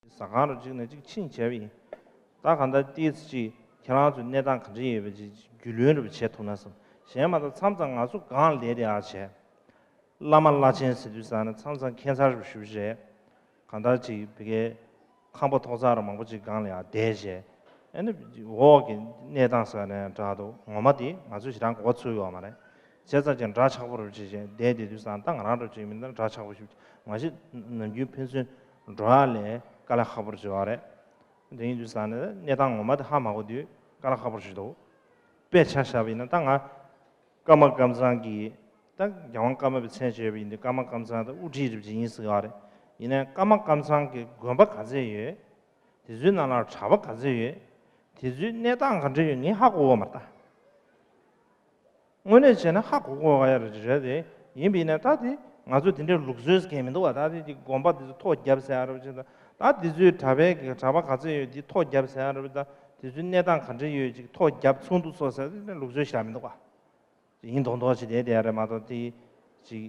ཟ་ཁང་རུ་གཅིག་ནས་གཅིག་ཕྱིན་བྱས་པ་ཡིན། ད་གང་ལྟར་ཏིས་ཅིག་ཁྱེད་རང་ཚོའི་གནས་སྟངས་ག་འདྲ་ཡོད་པ་ཅིག་རྒྱུས་ལོན་རུ་བྱེད་ཐུབ་ན་བསམ། གཞན་མ་གཏོགས་མཚམས་མཚམས་ང་ཚོ་སྒང་ལ་བསྡད་དེ་ཨ་བྱས། བླ་མ་བླ་ཆེན་ཟེར་དུས་ཙང་ནས་མཚམས་མཚམས་ཁྱད་མཚར་རུ་ཞུ་བྱས། གང་ལྟར་ཅིག་བི་ཀའི་ཁང་པ་ཐོག་ཚར་མང་པོ་ཅིག་སྒང་ལ་ཡང་བསྡད་བྱས། ཨ་ནི་འོག་གི་གནས་སྟངས་ཟེར་ནས་འདྲ་འདུག་ངོ་མ་དེ་ང་ཚོས་ཞེ་དྲག་གོ་ཚོད་ཡོད་མ་རེད། བྱས་ཙང་ཅིག་འདྲ་ཆགས་པོ་རུ་བྱས་བྱས་བསྡད་བསྡད་དུས་ཙང་ད་ང་རང་འདྲ་ཅིག་མིན་ན་འདྲ་ཆགས་པོ་ཞིག་མ་གཞི་ནམ་རྒྱུན་ཕན་ཚུན་འགྲོ་ཡ་ལས་དཀའ་ལས་ཁག་པོ་རུ་བྱེད་པ་རེད། དེ་ཡིན་དུས་ཙང་ནས་གནས་སྟངས་ངོ་མ་དེ་ཧ་མ་གོ་དུས་དཀའ་ལས་ཁག་པོ་རུ་བྱེད་འདུག་དཔེ་ཆ་བཞག་པ་ཡིན་ན་ད་ང་། ཀརྨ་ཀམ་ཚང་གིས་ད་རྒྱལ་དབང་ཀརྨ་པའི་མཚན་བརྗོད་པ་ཡིན་དུས་ཀརྨ་ཀམ་ཚང་ད་དབུ་ཁྲིད་རིན་པོ་ཆེ་ཡིན་ཟེར་ག་རེད། ཡིན་ནའི་ཀརྨ་ཀམ་ཚང་གི་དགོན་པ་ག་ཚད་ཡོད། དེ་ཚོའི་ནང་ལ་གྲྭ་པ་ག་ཚད་ཡོད། དེ་ཚོའི་གནས་སྟངས་ག་འདྲ་ཡོད་ངས་ཧ་གོ་གི་མ་རེད་ད། དངོས་གནས་བྱས་ན་ཧ་གོ་གོ་ག་ཡ་རེད་རེད་དེ། ཡིན་པ་ཡིན་ནའི་ད་དེ་ང་ཚོ་དེ་འདྲའི་ལུགས་སྲོལ་གང་མི་འདུག་བ། ད་དེ་དེ་དགོན་པ་དེ་ཚོ་ཐོ་བརྒྱབ་ཟེར་ཡ་རེད་བྱས་ད། ད་དེ་ཚོའི་གྲྭ་པའི་གི་གྲྭ་པ་ག་ཚད་ཡོད་དེ་ཐོ་བརྒྱབ་ཟེར་ཡ་རེད་ད། དེ་ཚོའི་གནས་སྟངས་ག་འདྲ་ཡོད་ཅིག་ཐོ་བརྒྱབ་ཚོགས་འདུ་ཚོགས་ཟེར་དེ་ལུགས་སྲོལ་ཞིག་མི་འདུག་བ། ཡིན་མདོག་མདོག་ཅིག་བསྡད་བསྡད་རེད་མ་གཏོགས་དེ་ཅིག་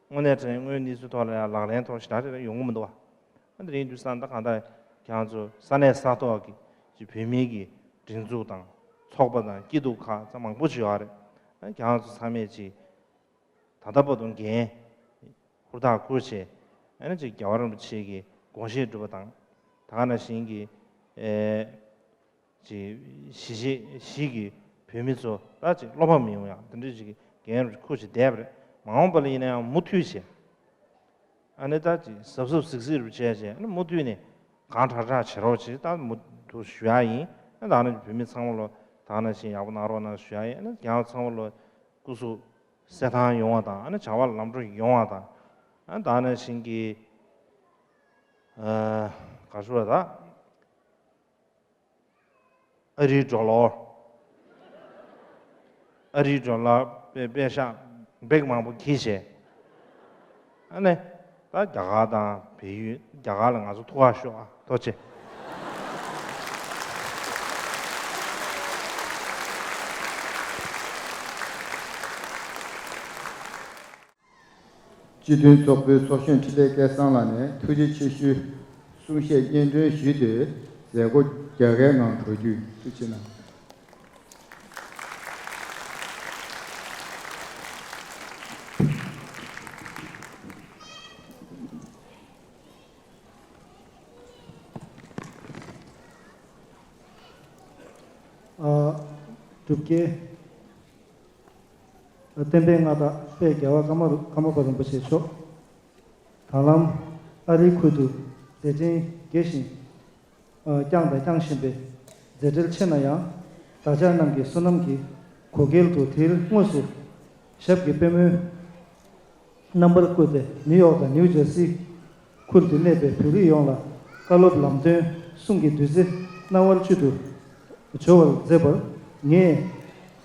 དངོས་གནས་དྲང་དངོས་གནས་ཚུལ་ཐོག་ལ་ཡང་ལག་ལེན་ཐོག་ཞེ་དྲག་རེ་ཡོང་གི་མི་འདུག་བ། ཨ་འདི་རིང་དུས་སང་ད་གང་ལྟར་ཁྱེད་རང་ཚོ་ས་གནས་ས་ཐོག་གི་ཅིག་བོད་མིའི་གི་སྒྲིག་འཛུགས་དང་ཚོགས་པ་དང་སྐྱིད་སྡུག་ཁག་ཚང་མང་པོ་ཅིག་ཡོད་རེད། ཨ་ཁྱེད་རང་ཚོ་ཚང་མས་ཅིག་ད་ལྟ་བར་དུ་འགན་ཧུར་ཐག་བསྐུར་བྱས། ཨ་ནི་ཅིག་རྒྱལ་བ་རིན་པོ་ཆེ་གི་དགོངས་བཞེད་སྒྲུབ་པ་དང་། ད་ག་ནང་བཞིན་གྱི་ཨེ་ཅིག་གཞིས་བྱེས་བཞི་གི་བོད་མི་ཚོ་ད་ཅིག་བློ་ཕམ་མི་ཡོང་ཡག་དེ་འདྲ་ཅིག་གི་འགན་ཁུར་བྱས་བསྡད་པ་རེད། མ་འོངས་པ་ལ་ཡིན་ན་ཡང་མུ་མཐུད་བྱས། ཨ་ནི་ད་ཅིག་གཟབ་གཟབ་གཟིགས་གཟིགས་རུ་བྱས་བྱས་ཨ་ནི་མུ་མཐུད་ནས་གང་དྲག་དྲག་བྱེད་རོགས་བྱེད་ད་མུ་མཐུད་ཞུ་ཡག་ཡིན། ཨ་ད་ག་ནང་བཞིན་བོད་མི་ཚང་མ་ལོ་ད་ག་ནང་བཞིན་ཡག་པོ་གནང་རོགས་གནང་ཞུ་ཡག་ཡིན། ཨ་ནི་རྒྱལ་བ་ཚང་མ་ལོ་སྐུ་གཟུགས་གསལ་ཐང་ཡོང་བ་དང་ཨ་ནི་བྱ་བ་ལམ་འགྲོ་ཡོང་བ་དང་། ཨ་ད་ག་ནང་བཞིན་གྱི་ཨ་ག་ཞུ་བ་ད་ཨ་རིའི་སྒྲོ་ལོར་ཨ་རིའི་སྒྲོ་ལོར་པེ་པེ་ཤག་འབེག་མང་པོ་གྱིས་བྱས། ཨ་ནི་ད་རྒྱ་གར་དང་བལ་ཡུལ་རྒྱ་གར་ལ་ང་ཚོ་ཐུག་ཧ་ཤོག་ཨ་ཐུགས་རྗེ་ཆེ། སྤྱི་མཐུན་ཚོགས་པའི་ཚོགས་གཞོན་འཕྲིན་ལས་སྐལ་བཟང་ལགས་ནས་ཐུགས་རྗེ་ཆེ་ཞུའི་གསུང་བཤད་སྙན་སྒྲོན་ཞུས་ཏེ་མཛད་སྒོ་རྒྱལ་ཁའི་ངང་གྲོལ་རྒྱུ་ཡིན། ཐུགས་རྗེ་གནང་། ཨ། སྒྲུབ་སྐལ། བསྟན་པའི་མངའ་བདག་དཔལ་རྒྱལ་བ་ཀརྨ་རུ་ཀརྨ་པ་རིན་པོ་ཆེ་མཆོག་དང་བླངས་ཨ་རིའི་ཁུལ་དུ་མཛད་འཕྲིན་རྒྱས་ཤིང་། བསྐྱངས་དང་བསྐྱང་བཞིན་པའི་མཛད་བྲེལ་ཆེ་ན་ཡང་བདག་ཅག་རྣམས་ཀྱི་བསོད་ནམས་ཀྱི་གོ་སྐལ་དུ་དེ་རིང་དངོས་སུ་ཞབས་ཀྱི་པད་མོའི་རྣམ་པར་བཀོད་དེ་ནིའུ་ཡོག་དང་ནིའུ་ཇར་སི་ཁུལ་དུ་གནས་པའི་བོད་རིགས་ཡོངས་ལ་བཀའ་སློབ་ལམ་སྟོན་གསུང་གི་བདུད་རྩི་རྣ་བར་གཅོད་དུ་གྱུར་པར་མཛད་པར་ངས་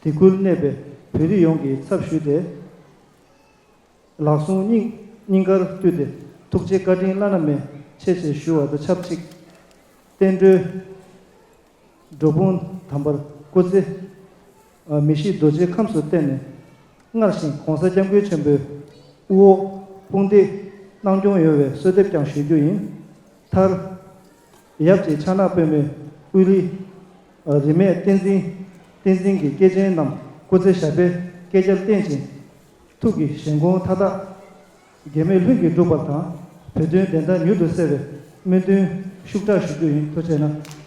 དེ་ཁུལ་གནས་པའི་བོད་རིགས་ཡོངས་ཀྱི་ཚབ་ཞུས་ཏེ། ལག་ཟུང་སྙིང་སྙིང་གར་བཏུད་དེ་ཐུགས་རྗེ་བཀའ་དྲིན་བླ་ན་མེད་ཆེ་ཞེས་ཞུ་བ་དང་ཆབས་ཅིག་བསྟན་འགྲོའི་འགྲོ་ཕུང་དམ་པར་སྐུ་ཚེ་མི་ཤིགས་རྡོ་རྗེའི་ཁམས་སུ་བརྟན་ནས་སྔར་བཞིན་༸གོང་ས་༸སྐྱབས་མགོན་ཆེན་པོའི་དབུ་འོག་དཔུང་འདེགས་གནང་སྐྱོང་ཡོང་བའི་གསོལ་འདེབས་ཀྱང་ཞུ་རྒྱུ་ཡིན། མཐར། ཡབ་ཀྱི་ཕྱག་ན་པདྨོའི་དབུ་རིས། རིས་མེད་བསྟན་འཛིན་བསྟན་འཛིན་གྱི་སྐྱེས་ཆེན་རྣམས་སྐུ་ཚེ་ཞབས་པད་བསྐལ་བརྒྱར་བརྟན་ཅིང་། ཐུགས་ཀྱི་བཞེད་དགོངས་མཐའ་དག་འགལ་མེད་ལྷུན་གྱིས་འགྲུབ་པ་དང་བོད་དོན་བདེན་མཐའ་མྱུར་དུ་གསལ་བའི་སྨོན་འདུན་ཤུགས་དྲག་ཞུ་རྒྱུ་ཡིན། ཐུགས་རྗེ་གནང་།